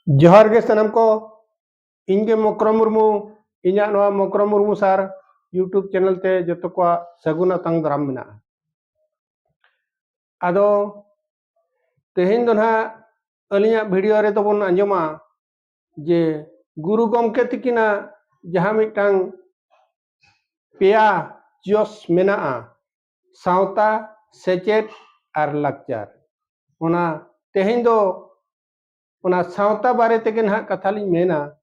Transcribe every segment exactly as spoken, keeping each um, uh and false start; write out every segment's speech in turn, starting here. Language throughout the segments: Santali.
ᱡᱚᱦᱟᱨ ᱜᱮ ᱥᱟᱱᱟᱢ ᱠᱚ, ᱤᱧ ᱜᱮ ᱢᱚᱠᱨᱚ ᱢᱩᱨᱢᱩ᱾ ᱤᱧᱟᱹᱜ ᱱᱚᱣᱟ ᱢᱚᱠᱨᱚ ᱢᱩᱨᱢᱩ ᱥᱟᱨ YouTube ᱪᱮᱱᱮᱞ ᱛᱮ ᱡᱚᱛᱚ ᱠᱚᱣᱟᱜ ᱥᱟᱹᱜᱩᱱ ᱟᱛᱟᱝ ᱫᱟᱨᱟᱢ ᱢᱮᱱᱟᱜᱼᱟ᱾ ᱟᱫᱚ ᱛᱮᱦᱮᱧ ᱫᱚ ᱱᱟᱦᱟᱜ ᱟᱹᱞᱤᱧᱟᱜ ᱵᱷᱤᱰᱤᱭᱳ ᱨᱮᱫᱚ ᱵᱚᱱ ᱟᱸᱡᱚᱢᱟ ᱡᱮ ᱜᱩᱨᱩ ᱜᱚᱢᱠᱮ ᱛᱤᱠᱤᱱᱟᱜ ᱡᱟᱦᱟᱸ ᱢᱤᱫᱴᱟᱝ ᱯᱮᱭᱟ ᱡᱚᱥ ᱢᱮᱱᱟᱜᱼᱟ, ᱥᱟᱶᱛᱟ, ᱥᱮᱪᱮᱫ ᱟᱨ ᱞᱟᱠᱪᱟᱨ᱾ ᱚᱱᱟ ᱛᱮᱦᱮᱧ ᱫᱚ ᱚᱱᱟ ᱥᱟᱶᱛᱟ ᱵᱟᱨᱮ ᱛᱮᱜᱮ ᱱᱟᱦᱟᱜ ᱠᱟᱛᱷᱟ ᱞᱤᱧ ᱢᱮᱱᱟ᱾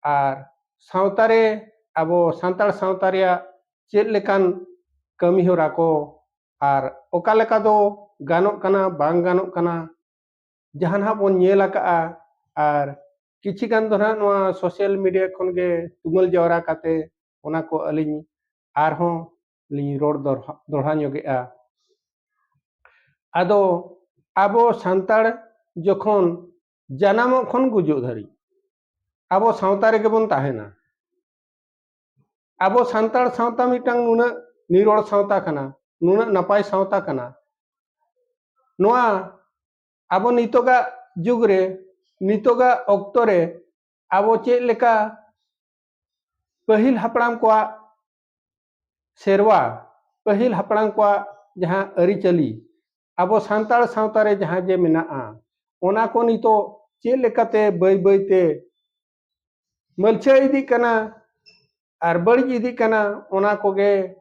ᱟᱨ ᱥᱟᱶᱛᱟ ᱨᱮ, ᱟᱵᱚ ᱥᱟᱱᱛᱟᱲ ᱥᱟᱶᱛᱟ ᱨᱮᱭᱟᱜ ᱪᱮᱫ ᱞᱮᱠᱟᱱ ᱠᱟᱹᱢᱤ ᱦᱚᱨᱟ ᱠᱚ ᱟᱨ ᱚᱠᱟ ᱞᱮᱠᱟ ᱫᱚ ᱜᱟᱱᱚᱜ ᱠᱟᱱᱟ, ᱵᱟᱝ ᱜᱟᱱᱚᱜ ᱠᱟᱱᱟ, ᱡᱟᱦᱟᱸ ᱱᱟᱦᱟᱜ ᱵᱚᱱ ᱧᱮᱞ ᱟᱠᱟᱜᱼᱟ᱾ ᱟᱨ ᱠᱤᱪᱷᱤ ᱜᱟᱱ ᱫᱚ ᱱᱟᱦᱟᱜ ᱱᱚᱣᱟ ᱥᱳᱥᱟᱞ ᱢᱤᱰᱤᱭᱟ ᱠᱷᱚᱱ ᱜᱮ ᱛᱩᱢᱟᱹᱞ ᱡᱟᱣᱨᱟ ᱠᱟᱛᱮ ᱚᱱᱟ ᱠᱚ ᱟᱹᱞᱤᱧ ᱟᱨᱦᱚᱸ ᱞᱤᱧ ᱨᱚᱲ ᱫᱚᱦᱲᱟ, ᱫᱚᱦᱲᱟ ᱧᱚᱜᱮᱜᱼᱟ᱾ ᱟᱫᱚ ᱟᱵᱚ ᱥᱟᱱᱛᱟᱲ ᱡᱚᱠᱷᱚᱱ ᱡᱟᱱᱟᱢᱚᱜ ᱠᱷᱚᱱ ᱜᱩᱡᱩᱜ ᱫᱷᱟᱹᱨᱤᱡ ᱟᱵᱚ ᱥᱟᱶᱛᱟ ᱨᱮᱜᱮ ᱵᱚᱱ ᱛᱟᱦᱮᱱᱟ᱾ ᱟᱵᱚ ᱥᱟᱱᱛᱟᱲ ᱥᱟᱶᱛᱟ ᱢᱤᱫᱴᱟᱝ ᱱᱩᱱᱟᱹᱜ ᱱᱤᱨᱚᱲ ᱥᱟᱶᱛᱟ ᱠᱟᱱᱟ, ᱱᱩᱱᱟᱹᱜ ᱱᱟᱯᱟᱭ ᱥᱟᱶᱛᱟ ᱠᱟᱱᱟ᱾ ᱱᱚᱣᱟ ᱟᱵᱚ ᱱᱤᱛᱚᱜᱟᱜ ᱡᱩᱜᱽ ᱨᱮ, ᱱᱤᱛᱚᱜᱟᱜ ᱚᱠᱛᱚ ᱨᱮ ᱟᱵᱚ ᱪᱮᱫ ᱞᱮᱠᱟ ᱯᱟᱹᱦᱤᱞ ᱦᱟᱯᱲᱟᱢ ᱠᱚᱣᱟᱜ ᱥᱮᱨᱣᱟ, ᱯᱟᱹᱦᱤᱞ ᱦᱟᱯᱲᱟᱢ ᱠᱚᱣᱟᱜ ᱡᱟᱦᱟᱸ ᱟᱹᱨᱤᱪᱟᱹᱞᱤ, ᱟᱵᱚ ᱥᱟᱱᱛᱟᱲ ᱥᱟᱶᱛᱟ ᱨᱮ ᱡᱟᱦᱟᱸ ᱡᱮ ᱢᱮᱱᱟᱜᱼᱟ, ᱚᱱᱟ ᱠᱚ ᱱᱤᱛᱚᱜ ᱪᱮᱫ ᱞᱮᱠᱟᱛᱮ ᱵᱟᱹᱭ ᱵᱟᱹᱭ ᱛᱮ ᱢᱟᱹᱞᱪᱷᱟᱹ ᱤᱫᱤᱜ ᱠᱟᱱᱟ ᱟᱨ ᱵᱟᱹᱲᱤᱡ ᱤᱫᱤᱜ ᱠᱟᱱᱟ, ᱚᱱᱟ ᱠᱚᱜᱮ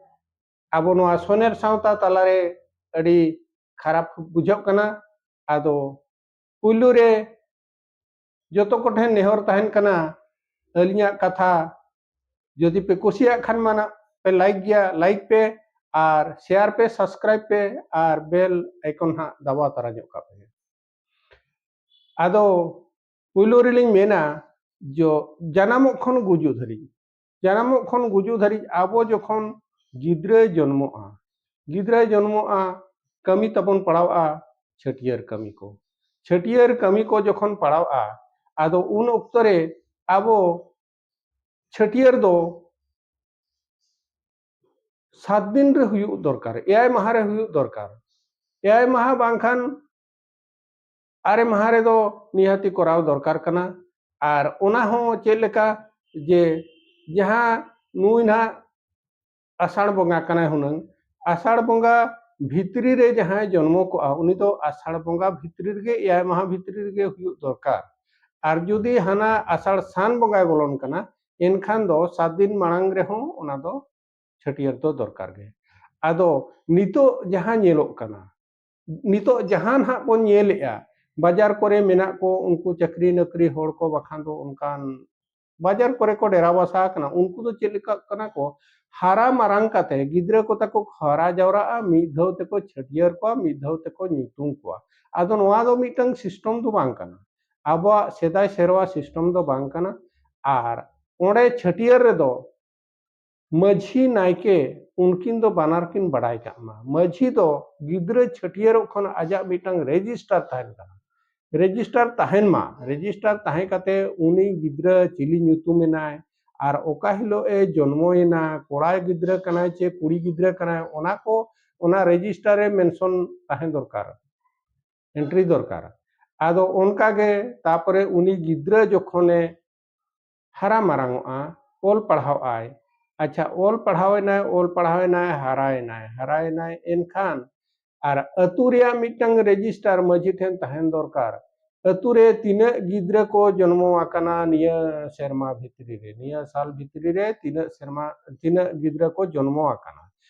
ᱟᱵᱚ ᱱᱚᱣᱟ ᱥᱚᱱᱮᱨ ᱥᱟᱶᱛᱟ ᱛᱟᱞᱟᱨᱮ ᱟᱹᱰᱤ ᱠᱷᱟᱨᱟᱯ ᱵᱩᱡᱷᱟᱹᱜ ᱠᱟᱱᱟ᱾ ᱟᱫᱚ ᱯᱩᱭᱞᱩ ᱨᱮ ᱡᱚᱛᱚ ᱠᱚᱴᱷᱮᱱ ᱱᱮᱦᱚᱨ ᱛᱟᱦᱮᱱ ᱠᱟᱱᱟ, ᱟᱹᱞᱤᱧᱟᱜ ᱠᱟᱛᱷᱟ ᱡᱩᱫᱤ ᱯᱮ ᱠᱩᱥᱤᱭᱟᱜ ᱠᱷᱟᱱ ᱢᱟ ᱱᱟᱜ ᱯᱮ ᱞᱟᱭᱤᱠ ᱜᱮᱭᱟ, ᱞᱟᱭᱤᱠ ᱯᱮ ᱟᱨ ᱥᱮᱭᱟᱨ ᱯᱮ, ᱥᱟᱵᱥᱠᱨᱟᱭᱤᱵ ᱯᱮ ᱟᱨ ᱵᱮᱞ ᱟᱭᱠᱚᱱ ᱦᱟᱸᱜ ᱫᱟᱵᱟᱣ ᱛᱟᱨᱟ ᱧᱚᱜ ᱠᱟᱜ ᱯᱮ᱾ ᱟᱫᱚ ᱯᱩᱭᱞᱩ ᱨᱮᱞᱤᱧ ᱢᱮᱱᱟ, ᱡᱚ ᱡᱟᱱᱟᱢᱚᱜ ᱠᱷᱚᱱ ᱜᱩᱡᱩᱜ ᱫᱷᱟᱹᱨᱤᱡ, ᱡᱟᱱᱟᱢᱚᱜ ᱠᱷᱚᱱ ᱜᱩᱡᱩᱜ ᱫᱷᱟᱹᱨᱤᱡ ᱟᱵᱚ ᱡᱚᱠᱷᱚᱱ ᱜᱤᱫᱽᱨᱟᱹᱭ ᱡᱚᱱᱢᱚᱜᱼᱟ, ᱜᱤᱫᱽᱨᱟᱹᱭ ᱡᱚᱱᱢᱚᱜᱼᱟ, ᱠᱟᱹᱢᱤ ᱛᱟᱵᱚᱱ ᱯᱟᱲᱟᱣᱼᱟ ᱪᱷᱟᱹᱴᱭᱟᱹᱨ ᱠᱟᱹᱢᱤ ᱠᱚ᱾ ᱪᱷᱟᱹᱴᱭᱟᱹᱨ ᱠᱟᱹᱢᱤ ᱠᱚ ᱡᱚᱠᱷᱚᱱ ᱯᱟᱲᱟᱣᱼᱟ, ᱟᱫᱚ ᱩᱱ ᱚᱠᱛᱚ ᱨᱮ ᱟᱵᱚ ᱪᱷᱟᱹᱴᱭᱟᱹᱨ ᱫᱚ ᱥᱟᱛ ᱫᱤᱱ ᱨᱮ ᱦᱩᱭᱩᱜ ᱫᱚᱨᱠᱟᱨ, ᱮᱭᱟᱭ ᱢᱟᱦᱟ ᱨᱮ ᱦᱩᱭᱩᱜ ᱫᱚᱨᱠᱟᱨ᱾ ᱮᱭᱟᱭ ᱢᱟᱦᱟ ᱵᱟᱝᱠᱷᱟᱱ ᱟᱨᱮ ᱢᱟᱦᱟ ᱨᱮᱫᱚ ᱱᱤᱦᱟᱹᱛᱤ ᱠᱚᱨᱟᱣ ᱫᱚᱨᱠᱟᱨ ᱠᱟᱱᱟ᱾ ᱟᱨ ᱚᱱᱟ ᱦᱚᱸ ᱪᱮᱫ ᱞᱮᱠᱟ, ᱡᱮ ᱡᱟᱦᱟᱸ ᱱᱩᱭ ᱱᱟᱦᱟᱜ ᱟᱥᱟᱲ ᱵᱚᱸᱜᱟ ᱠᱟᱱᱟᱭ ᱦᱩᱱᱟᱹᱝ, ᱟᱥᱟᱲ ᱵᱚᱸᱜᱟ ᱵᱷᱤᱛᱨᱤ ᱨᱮ ᱡᱟᱦᱟᱸᱭ ᱡᱚᱱᱢᱚ ᱠᱚᱜᱼᱟ, ᱩᱱᱤ ᱫᱚ ᱟᱥᱟᱲ ᱵᱚᱸᱜᱟ ᱵᱷᱤᱛᱨᱤ ᱨᱮᱜᱮ, ᱮᱭᱟᱭ ᱢᱟᱦᱟ ᱵᱷᱤᱛᱨᱤ ᱨᱮᱜᱮ ᱦᱩᱭᱩᱜ ᱫᱚᱨᱠᱟᱨ᱾ ᱟᱨ ᱡᱩᱫᱤ ᱦᱟᱱᱟ ᱟᱥᱟᱲ ᱥᱟᱱ ᱵᱚᱸᱜᱟᱭ ᱵᱚᱞᱚᱱ ᱠᱟᱱᱟ, ᱮᱱᱠᱷᱟᱱ ᱫᱚ ᱥᱟᱛ ᱫᱤᱱ ᱢᱟᱲᱟᱝ ᱨᱮᱦᱚᱸ ᱚᱱᱟ ᱫᱚ ᱪᱷᱟᱹᱴᱭᱟᱹᱨ ᱫᱚ ᱫᱚᱨᱠᱟᱨ ᱜᱮ᱾ ᱟᱫᱚ ᱱᱤᱛᱚᱜ ᱡᱟᱦᱟᱸ ᱧᱮᱞᱚᱜ ᱠᱟᱱᱟ, ᱱᱤᱛᱚᱜ ᱡᱟᱦᱟᱸ ᱱᱟᱦᱟᱜ ᱵᱚᱱ ᱧᱮᱞᱮᱜᱼᱟ, ᱵᱟᱡᱟᱨ ᱠᱚᱨᱮ ᱢᱮᱱᱟᱜ ᱠᱚ ᱩᱱᱠᱩ ᱪᱟᱹᱠᱨᱤ ᱱᱚᱠᱨᱤ ᱦᱚᱲ ᱠᱚ, ᱵᱟᱠᱷᱟᱱ ᱫᱚ ᱚᱱᱠᱟᱱ ᱵᱟᱡᱟᱨ ᱠᱚᱨᱮ ᱠᱚ ᱰᱮᱨᱟ ᱵᱟᱥᱟ ᱟᱠᱟᱱᱟ, ᱩᱱᱠᱩ ᱫᱚ ᱪᱮᱫ ᱞᱮᱠᱟᱜ ᱠᱟᱱᱟ ᱠᱚ, ᱦᱟᱨᱟ ᱢᱟᱨᱟᱝ ᱠᱟᱛᱮ ᱜᱤᱫᱽᱨᱟᱹ ᱠᱚ ᱛᱟᱠᱚ ᱦᱟᱨᱟ ᱡᱟᱣᱨᱟᱜᱼᱟ, ᱢᱤᱫ ᱫᱷᱟᱣ ᱛᱮᱠᱚ ᱪᱷᱟᱹᱴᱭᱟᱹᱨ ᱠᱚᱣᱟ, ᱢᱤᱫ ᱫᱷᱟᱣ ᱛᱮᱠᱚ ᱧᱩᱛᱩᱢ ᱠᱚᱣᱟ᱾ ᱟᱫᱚ ᱱᱚᱣᱟ ᱫᱚ ᱢᱤᱫᱴᱟᱝ ᱥᱤᱥᱴᱚᱢ ᱫᱚ ᱵᱟᱝ ᱠᱟᱱᱟ, ᱟᱵᱚᱣᱟᱜ ᱥᱮᱫᱟᱭ ᱥᱮᱨᱣᱟ ᱥᱤᱥᱴᱚᱢ ᱫᱚ ᱵᱟᱝ ᱠᱟᱱᱟ᱾ ᱟᱨ ᱚᱸᱰᱮ ᱪᱷᱟᱹᱴᱭᱟᱹᱨ ᱨᱮᱫᱚ ᱢᱟᱹᱡᱷᱤ ᱱᱟᱭᱠᱮ ᱩᱱᱠᱤᱱ ᱫᱚ ᱵᱟᱱᱟᱨ ᱠᱤᱱ ᱵᱟᱰᱟᱭ ᱠᱟᱜ ᱢᱟ᱾ ᱢᱟᱹᱡᱷᱤ ᱫᱚ ᱜᱤᱫᱽᱨᱟᱹ ᱪᱷᱟᱹᱴᱭᱟᱹᱨᱚᱜ ᱠᱷᱚᱱ ᱟᱡᱟᱜ ᱢᱤᱫᱴᱟᱝ ᱨᱮᱡᱤᱥᱴᱟᱨ ᱛᱟᱦᱮᱱ ᱠᱟᱱᱟ, ᱨᱮᱡᱤᱥᱴᱟᱨ ᱛᱟᱦᱮᱱ ᱢᱟ᱾ ᱨᱮᱡᱤᱥᱴᱟᱨ ᱛᱟᱦᱮᱸ ᱠᱟᱛᱮ ᱩᱱᱤ ᱜᱤᱫᱽᱨᱟᱹ ᱪᱤᱞᱤ ᱧᱩᱛᱩᱢ ᱮᱱᱟᱭ ᱟᱨ ᱚᱠᱟ ᱦᱤᱞᱳᱜ ᱮ ᱡᱚᱱᱢᱚᱭᱮᱱᱟ, ᱠᱚᱲᱟ ᱜᱤᱫᱽᱨᱟᱹ ᱠᱟᱱᱟᱭ ᱪᱮ ᱠᱩᱲᱤ ᱜᱤᱫᱽᱨᱟᱹ ᱠᱟᱱᱟᱭ, ᱚᱱᱟ ᱠᱚ ᱚᱱᱟ ᱨᱮᱡᱤᱥᱴᱟᱨ ᱨᱮ ᱢᱮᱱᱥᱚᱱ ᱛᱟᱦᱮᱸ ᱫᱚᱨᱠᱟᱨ, ᱮᱱᱴᱨᱤ ᱫᱚᱨᱠᱟᱨ᱾ ᱟᱫᱚ ᱚᱱᱠᱟ ᱜᱮ ᱛᱟᱨᱯᱚᱨᱮ ᱩᱱᱤ ᱜᱤᱫᱽᱨᱟᱹ ᱡᱚᱠᱷᱚᱱᱮ ᱦᱟᱨᱟ ᱢᱟᱨᱟᱝᱚᱜᱼᱟ, ᱚᱞ ᱯᱟᱲᱦᱟᱣ ᱟᱭ, ᱟᱪᱪᱷᱟ, ᱚᱞ ᱯᱟᱲᱦᱟᱣ ᱮᱱᱟᱭ, ᱚᱞ ᱯᱟᱲᱦᱟᱣ ᱮᱱᱟᱭ, ᱦᱟᱨᱟᱭᱮᱱᱟᱭ, ᱦᱟᱨᱟᱭᱮᱱᱟᱭ, ᱮᱱᱠᱷᱟᱱ ᱟᱨ ᱟᱹᱛᱩ ᱨᱮᱭᱟᱜ ᱢᱤᱫᱴᱟᱝ ᱨᱮᱡᱤᱥᱴᱟᱨ ᱢᱟᱹᱡᱷᱤ ᱴᱷᱮᱱ ᱛᱟᱦᱮᱱ ᱫᱚᱨᱠᱟᱨ᱾ ᱟᱹᱛᱩ ᱨᱮ ᱛᱤᱱᱟᱹᱜ ᱜᱤᱫᱽᱨᱟᱹ ᱠᱚ ᱡᱚᱱᱢᱚ ᱟᱠᱟᱱᱟ ᱱᱤᱭᱟᱹ ᱥᱮᱨᱢᱟ ᱵᱷᱤᱛᱨᱤ ᱨᱮ, ᱱᱤᱭᱟᱹ ᱥᱟᱞ ᱵᱷᱤᱛᱨᱤ ᱨᱮ ᱛᱤᱱᱟᱹᱜ ᱥᱮᱨᱢᱟ, ᱛᱤᱱᱟᱹᱜ ᱜᱤᱫᱽᱨᱟᱹ ᱠᱚ ᱡᱚᱱᱢᱚ ᱟᱠᱟᱱᱟ,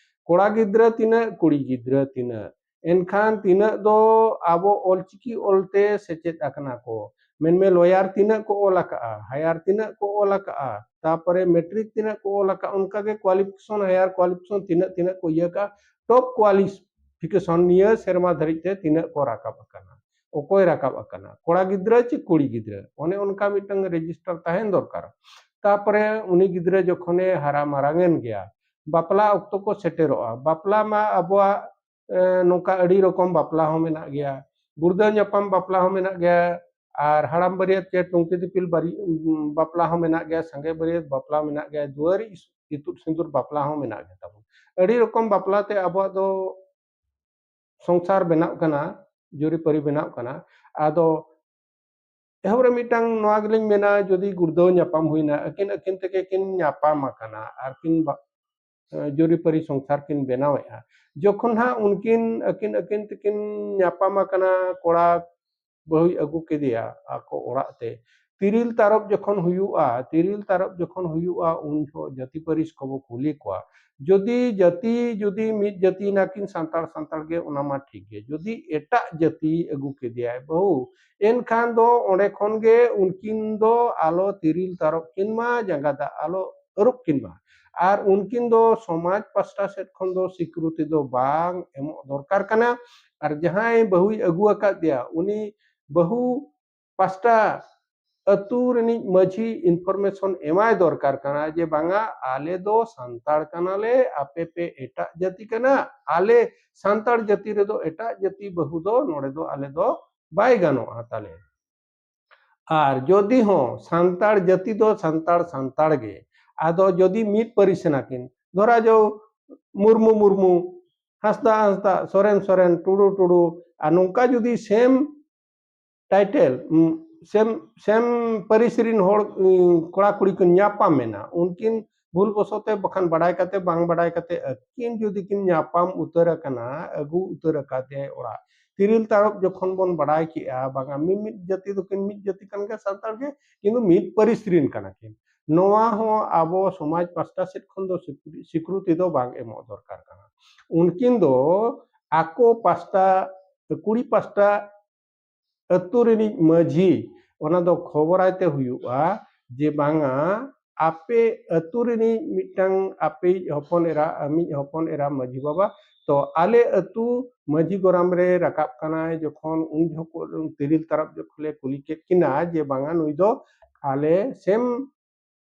ᱠᱚᱲᱟ ᱜᱤᱫᱽᱨᱟᱹ ᱛᱤᱱᱟᱹᱜ, ᱠᱩᱲᱤ ᱜᱤᱫᱽᱨᱟᱹ ᱛᱤᱱᱟᱹᱜ, ᱮᱱᱠᱷᱟᱱ ᱛᱤᱱᱟᱹᱜ ᱫᱚ ᱟᱵᱚ ᱚᱞᱪᱤᱠᱤ ᱚᱞᱛᱮ ᱥᱮᱪᱮᱫ ᱟᱠᱟᱱᱟ ᱠᱚ, ᱢᱮᱱᱢᱮ ᱞᱚᱭᱟᱨ ᱛᱤᱱᱟᱹᱜ ᱠᱚ ᱚᱞ ᱟᱠᱟᱜᱼᱟ, ᱦᱟᱭᱟᱨ ᱛᱤᱱᱟᱹᱜ ᱠᱚ ᱚᱞ ᱟᱠᱟᱜᱼᱟ, ᱛᱟᱨᱯᱚᱨᱮ ᱢᱮᱴᱨᱤᱠ ᱛᱤᱱᱟᱹᱜ ᱠᱚ ᱚᱞ ᱟᱠᱟᱜᱼᱟ, ᱚᱱᱠᱟᱜᱮ ᱠᱚᱣᱟᱞᱤᱯᱷᱤᱠᱮᱥᱚᱱ, ᱦᱟᱭᱟᱨ ᱠᱚᱣᱟᱞᱤᱯᱷᱤᱠᱮᱥᱚᱱ ᱛᱤᱱᱟᱹᱜ ᱛᱤᱱᱟᱹᱜ ᱠᱚ ᱤᱭᱟᱹ ᱠᱟᱜᱼᱟ, ᱴᱚᱯ ᱠᱚᱣᱟᱞᱤᱯᱷᱤᱠᱮᱥᱚᱱ ᱱᱤᱭᱟᱹ ᱥᱮᱨᱢᱟ ᱫᱷᱟᱹᱨᱤᱡ ᱛᱮ ᱛᱤᱱᱟᱹᱜ ᱠᱚ ᱨᱟᱠᱟᱵ ᱟᱠᱟᱱᱟ, ᱚᱠᱚᱭ ᱨᱟᱠᱟᱵ ᱟᱠᱟᱱᱟ, ᱠᱚᱲᱟ ᱜᱤᱫᱽᱨᱟᱹ ᱪᱮ ᱠᱩᱲᱤ ᱜᱤᱫᱽᱨᱟᱹ, ᱚᱱᱮ ᱚᱱᱠᱟ ᱢᱤᱫᱴᱟᱝ ᱨᱮᱡᱤᱥᱴᱟᱨ ᱛᱟᱦᱮᱱ ᱫᱚᱨᱠᱟᱨ᱾ ᱛᱟᱨᱯᱚᱨᱮ ᱩᱱᱤ ᱜᱤᱫᱽᱨᱟᱹ ᱡᱚᱠᱷᱚᱱᱮ ᱦᱟᱨᱟ ᱢᱟᱨᱟᱝ ᱮᱱ ᱜᱮᱭᱟ, ᱵᱟᱯᱞᱟ ᱚᱠᱛᱚ ᱠᱚ ᱥᱮᱴᱮᱨᱚᱜᱼᱟ᱾ ᱵᱟᱯᱞᱟ ᱢᱟ ᱟᱵᱚᱣᱟᱜ, ᱮ, ᱱᱚᱝᱠᱟ ᱟᱹᱰᱤ ᱨᱚᱠᱚᱢ ᱵᱟᱯᱞᱟ ᱦᱚᱸ ᱢᱮᱱᱟᱜ ᱜᱮᱭᱟ, ᱜᱩᱲᱫᱟᱹᱣ ᱧᱟᱯᱟᱢ ᱵᱟᱯᱞᱟ ᱦᱚᱸ ᱢᱮᱱᱟᱜ ᱜᱮᱭᱟ, ᱟᱨ ᱦᱟᱲᱟᱢ ᱵᱟᱹᱨᱭᱟᱹᱛ ᱪᱮ ᱴᱩᱝᱠᱤ ᱫᱤᱯᱤᱞ ᱵᱟᱹᱨᱤ-, ᱵᱟᱯᱞᱟ ᱦᱚᱸ ᱢᱮᱱᱟᱜ ᱜᱮᱭᱟ, ᱥᱟᱸᱜᱮ ᱵᱟᱹᱨᱭᱟᱹᱛ ᱵᱟᱯᱞᱟ ᱢᱮᱱᱟᱜ ᱜᱮᱭᱟ, ᱫᱩᱣᱟᱹᱨ ᱤᱥ-, ᱤᱛᱩᱫ ᱥᱤᱸᱫᱩᱨ ᱵᱟᱯᱞᱟ ᱦᱚᱸ ᱢᱮᱱᱟᱜ ᱜᱮ ᱛᱟᱵᱚᱱ᱾ ᱟᱹᱰᱤ ᱨᱚᱠᱚᱢ ᱵᱟᱯᱞᱟ ᱛᱮ ᱟᱵᱚᱣᱟᱜ ᱫᱚ ᱥᱚᱝᱥᱟᱨ ᱵᱮᱱᱟᱜ ᱠᱟᱱᱟ᱾ ᱡᱩᱨᱤᱯᱟᱹᱨᱤ ᱵᱮᱱᱟᱜ ᱠᱟᱱᱟ᱾ ᱟᱫᱚ ᱮᱦᱚᱵ ᱨᱮ ᱢᱤᱫᱴᱟᱝ ᱱᱚᱣᱟ ᱜᱮᱞᱤᱧ ᱢᱮᱱᱟ, ᱡᱩᱫᱤ ᱜᱩᱲᱫᱟᱹᱣ ᱧᱟᱯᱟᱢ ᱦᱩᱭᱱᱟ, ᱟᱹᱠᱤᱱ ᱟᱹᱠᱤᱱ ᱛᱮᱜᱮ ᱠᱤᱱ ᱧᱟᱯᱟᱢ ᱟᱠᱟᱱᱟ ᱟᱨ ᱠᱤᱱ ᱵᱟ- ᱡᱩᱨᱤᱯᱟᱹᱨᱤ ᱥᱚᱝᱥᱟᱨ ᱠᱤᱱ ᱵᱮᱱᱟᱣᱮᱫᱼᱟ, ᱡᱚᱠᱷᱚᱱ ᱦᱟᱸᱜ ᱩᱱᱠᱤᱱ ᱟᱹᱠᱤᱱ ᱟᱹᱠᱤᱱ ᱛᱮᱠᱤᱱ ᱧᱟᱯᱟᱢ ᱟᱠᱟᱱᱟ, ᱠᱚᱲᱟ ᱵᱟᱹᱦᱩᱭ ᱟᱹᱜᱩ ᱠᱮᱫᱮᱭᱟ ᱟᱠᱚ ᱚᱲᱟᱜ ᱛᱮ, ᱛᱤᱨᱤᱞ ᱛᱟᱨᱚᱵ ᱡᱚᱠᱷᱚᱱ ᱦᱩᱭᱩᱜᱼᱟ, ᱛᱤᱨᱤᱞ ᱛᱟᱨᱚᱵ ᱡᱚᱠᱷᱚᱱ ᱦᱩᱭᱩᱜᱼᱟ, ᱩᱱ ᱡᱚᱦᱚᱜ ᱡᱟᱹᱛᱤ ᱯᱟᱹᱨᱤᱥ ᱠᱚᱵᱚ ᱠᱩᱞᱤ ᱠᱚᱣᱟ᱾ ᱡᱩᱫᱤ ᱡᱟᱹᱛᱤ, ᱡᱩᱫᱤ ᱢᱤᱫ ᱡᱟᱹᱛᱤ ᱱᱟᱠᱤᱱ ᱥᱟᱱᱛᱟᱲ, ᱥᱟᱱᱛᱟᱲ ᱜᱮ, ᱚᱱᱟ ᱢᱟ ᱴᱷᱤᱠ ᱜᱮ᱾ ᱡᱩᱫᱤ ᱮᱴᱟᱜ ᱡᱟᱹᱛᱤ ᱟᱹᱜᱩ ᱠᱮᱫᱮᱭᱟᱭ ᱵᱟᱹᱦᱩ, ᱮᱱᱠᱷᱟᱱ ᱫᱚ ᱚᱸᱰᱮ ᱠᱷᱚᱱ ᱜᱮ ᱩᱱᱠᱤᱱ ᱫᱚ ᱟᱞᱚ ᱛᱤᱨᱤᱞ ᱛᱟᱨᱚᱵ ᱠᱤᱱ ᱢᱟ, ᱡᱟᱸᱜᱟ ᱫᱟᱜ ᱟᱞᱚ ᱟᱹᱨᱩᱵ ᱠᱤᱱ ᱢᱟ᱾ ᱟᱨ ᱩᱱᱠᱤᱱ ᱫᱚ ᱥᱚᱢᱟᱡᱽ ᱯᱟᱥᱴᱟ ᱥᱮᱫ ᱠᱷᱚᱱ ᱫᱚ ᱥᱤᱠᱨᱩᱛᱤ ᱫᱚ ᱵᱟᱝ ᱮᱢᱚᱜ ᱫᱚᱨᱠᱟᱨ ᱠᱟᱱᱟ᱾ ᱟᱨ ᱡᱟᱦᱟᱸᱭ ᱵᱟᱹᱦᱩᱭ ᱟᱹᱜᱩ ᱟᱠᱟᱫᱮᱭᱟ, ᱩᱱᱤ ᱵᱟᱹᱦᱩ ᱯᱟᱥᱴᱟ ᱟᱹᱛᱩ ᱨᱤᱱᱤᱡ ᱢᱟᱹᱡᱷᱤ information ᱮᱢᱟᱭ ᱫᱚᱨᱠᱟᱨ ᱠᱟᱱᱟ ᱡᱮ, "ᱵᱟᱝᱟ, ᱟᱞᱮ ᱫᱚ ᱥᱟᱱᱛᱟᱲ ᱠᱟᱱᱟᱞᱮ, ᱟᱯᱮ ᱯᱮ ᱮᱴᱟᱜ ᱡᱟᱹᱛᱤ ᱠᱟᱱᱟ, ᱟᱞᱮ ᱥᱟᱱᱛᱟᱲ ᱡᱟᱹᱛᱤ ᱨᱮᱫᱚ ᱮᱴᱟᱜ ᱡᱟᱹᱛᱤ ᱵᱟᱹᱦᱩ ᱫᱚ ᱱᱚᱰᱮ ᱫᱚ ᱟᱞᱮ ᱫᱚ ᱵᱟᱭ ᱜᱟᱱᱚᱜᱼᱟ ᱛᱟᱞᱮ᱾" ᱟᱨ ᱡᱩᱫᱤ ᱦᱚᱸ ᱥᱟᱱᱛᱟᱲ ᱡᱟᱹᱛᱤ ᱫᱚ ᱥᱟᱱᱛᱟᱲ, ᱥᱟᱱᱛᱟᱲ ᱜᱮ, ᱟᱫᱚ ᱡᱩᱫᱤ ᱢᱤᱫ ᱯᱟᱹᱨᱤᱥ ᱮᱱᱟ ᱠᱤᱱ, ᱫᱷᱚᱨᱟ ᱡᱟᱣ ᱢᱩᱨᱢᱩ, ᱢᱩᱨᱢᱩ, ᱦᱟᱸᱥᱫᱟ, ᱦᱟᱸᱥᱫᱟ, ᱥᱚᱨᱮᱱ, ᱥᱚᱨᱮᱱ, ᱴᱩᱰᱩ, ᱴᱩᱰᱩ, ᱟᱨ ᱱᱚᱝᱠᱟ ᱡᱩᱫᱤ same title, ᱩᱢ, same, same ᱯᱟᱹᱨᱤᱥ ᱨᱤᱱ ᱦᱚᱲ, ᱩᱢ, ᱠᱚᱲᱟ ᱠᱩᱲᱤ ᱠᱤᱱ ᱧᱟᱯᱟᱢ ᱮᱱᱟ, ᱩᱱᱠᱤᱱ ᱵᱷᱩᱞ ᱵᱚᱥᱚᱛᱮ ᱵᱟᱠᱷᱟᱱ ᱵᱟᱰᱟᱭ ᱠᱟᱛᱮ, ᱵᱟᱝ ᱵᱟᱰᱟᱭ ᱠᱟᱛᱮ, ᱟᱹᱠᱤᱱ ᱡᱩᱫᱤ ᱠᱤᱱ ᱧᱟᱯᱟᱢ ᱩᱛᱟᱹᱨ ᱟᱠᱟᱱᱟ, ᱟᱹᱜᱩ ᱩᱛᱟᱹᱨ ᱟᱠᱟᱫᱮᱭᱟᱭ ᱚᱲᱟᱜ, ᱛᱤᱨᱤᱞ ᱛᱟᱨᱚᱵ ᱡᱚᱠᱷᱚᱱ ᱵᱚᱱ ᱵᱟᱰᱟᱭ ᱠᱮᱜᱼᱟ, ᱵᱟᱝᱟ, ᱢᱤᱢᱤᱫ ᱡᱟᱹᱛᱤ ᱫᱚᱠᱤᱱ ᱢᱤᱫ ᱡᱟᱹᱛᱤ ᱠᱟᱱ ᱜᱮᱭᱟ, ᱥᱟᱱᱛᱟᱲ ᱜᱮ, ᱠᱤᱱᱛᱩ ᱢᱤᱫ ᱯᱟᱹᱨᱤᱥ ᱨᱤᱱ ᱠᱟᱱᱟ ᱠᱤᱱ, ᱱᱚᱣᱟ ᱦᱚᱸ ᱟᱵᱚ ᱥᱚᱢᱟᱡᱽ ᱯᱟᱥᱴᱟ ᱥᱮᱫ ᱠᱷᱚᱱ ᱫᱚ ᱥᱤᱠᱨᱩ-, ᱥᱤᱠᱨᱩᱛᱤ ᱫᱚ ᱵᱟᱝ ᱮᱢᱚᱜ ᱫᱚᱨᱠᱟᱨ ᱠᱟᱱᱟ᱾ ᱩᱱᱠᱤᱱ ᱫᱚ ᱟᱠᱚ ᱯᱟᱥᱴᱟ, ᱠᱩᱲᱤ ᱯᱟᱥᱴᱟ ᱟᱹᱛᱩ ᱨᱤᱱᱤᱡ ᱢᱟᱹᱡᱷᱤ, ᱚᱱᱟ ᱫᱚ ᱠᱷᱚᱵᱚᱨᱟᱭ ᱛᱮ ᱦᱩᱭᱩᱜᱼᱟ ᱡᱮ, "ᱵᱟᱝᱟ, ᱟᱯᱮ ᱟᱹᱛᱩ ᱨᱤᱱᱤᱡ ᱢᱤᱫᱴᱟᱝ ᱟᱯᱮᱭᱤᱡ ᱦᱚᱯᱚᱱ ᱮᱨᱟ, ᱟᱢᱤᱡ ᱦᱚᱯᱚᱱ ᱮᱨᱟ ᱢᱟᱹᱡᱷᱤ ᱵᱟᱵᱟ, ᱛᱚ ᱟᱞᱮ ᱟᱹᱛᱩ ᱢᱟᱹᱡᱷᱤ ᱜᱚᱨᱟᱢ ᱨᱮ ᱨᱟᱠᱟᱵ ᱠᱟᱱᱟᱭ ᱡᱚᱠᱷᱚᱱ, ᱩᱱ ᱡᱚᱠᱷᱚᱱ ᱛᱤᱨᱤᱞ ᱛᱟᱨᱚᱵ ᱡᱚᱠᱷᱚᱱ ᱞᱮ ᱠᱩᱞᱤ ᱠᱮᱫ ᱠᱤᱱᱟ ᱡᱮ, ᱵᱟᱝᱟ, ᱱᱩᱭ ᱫᱚ ᱟᱞᱮ same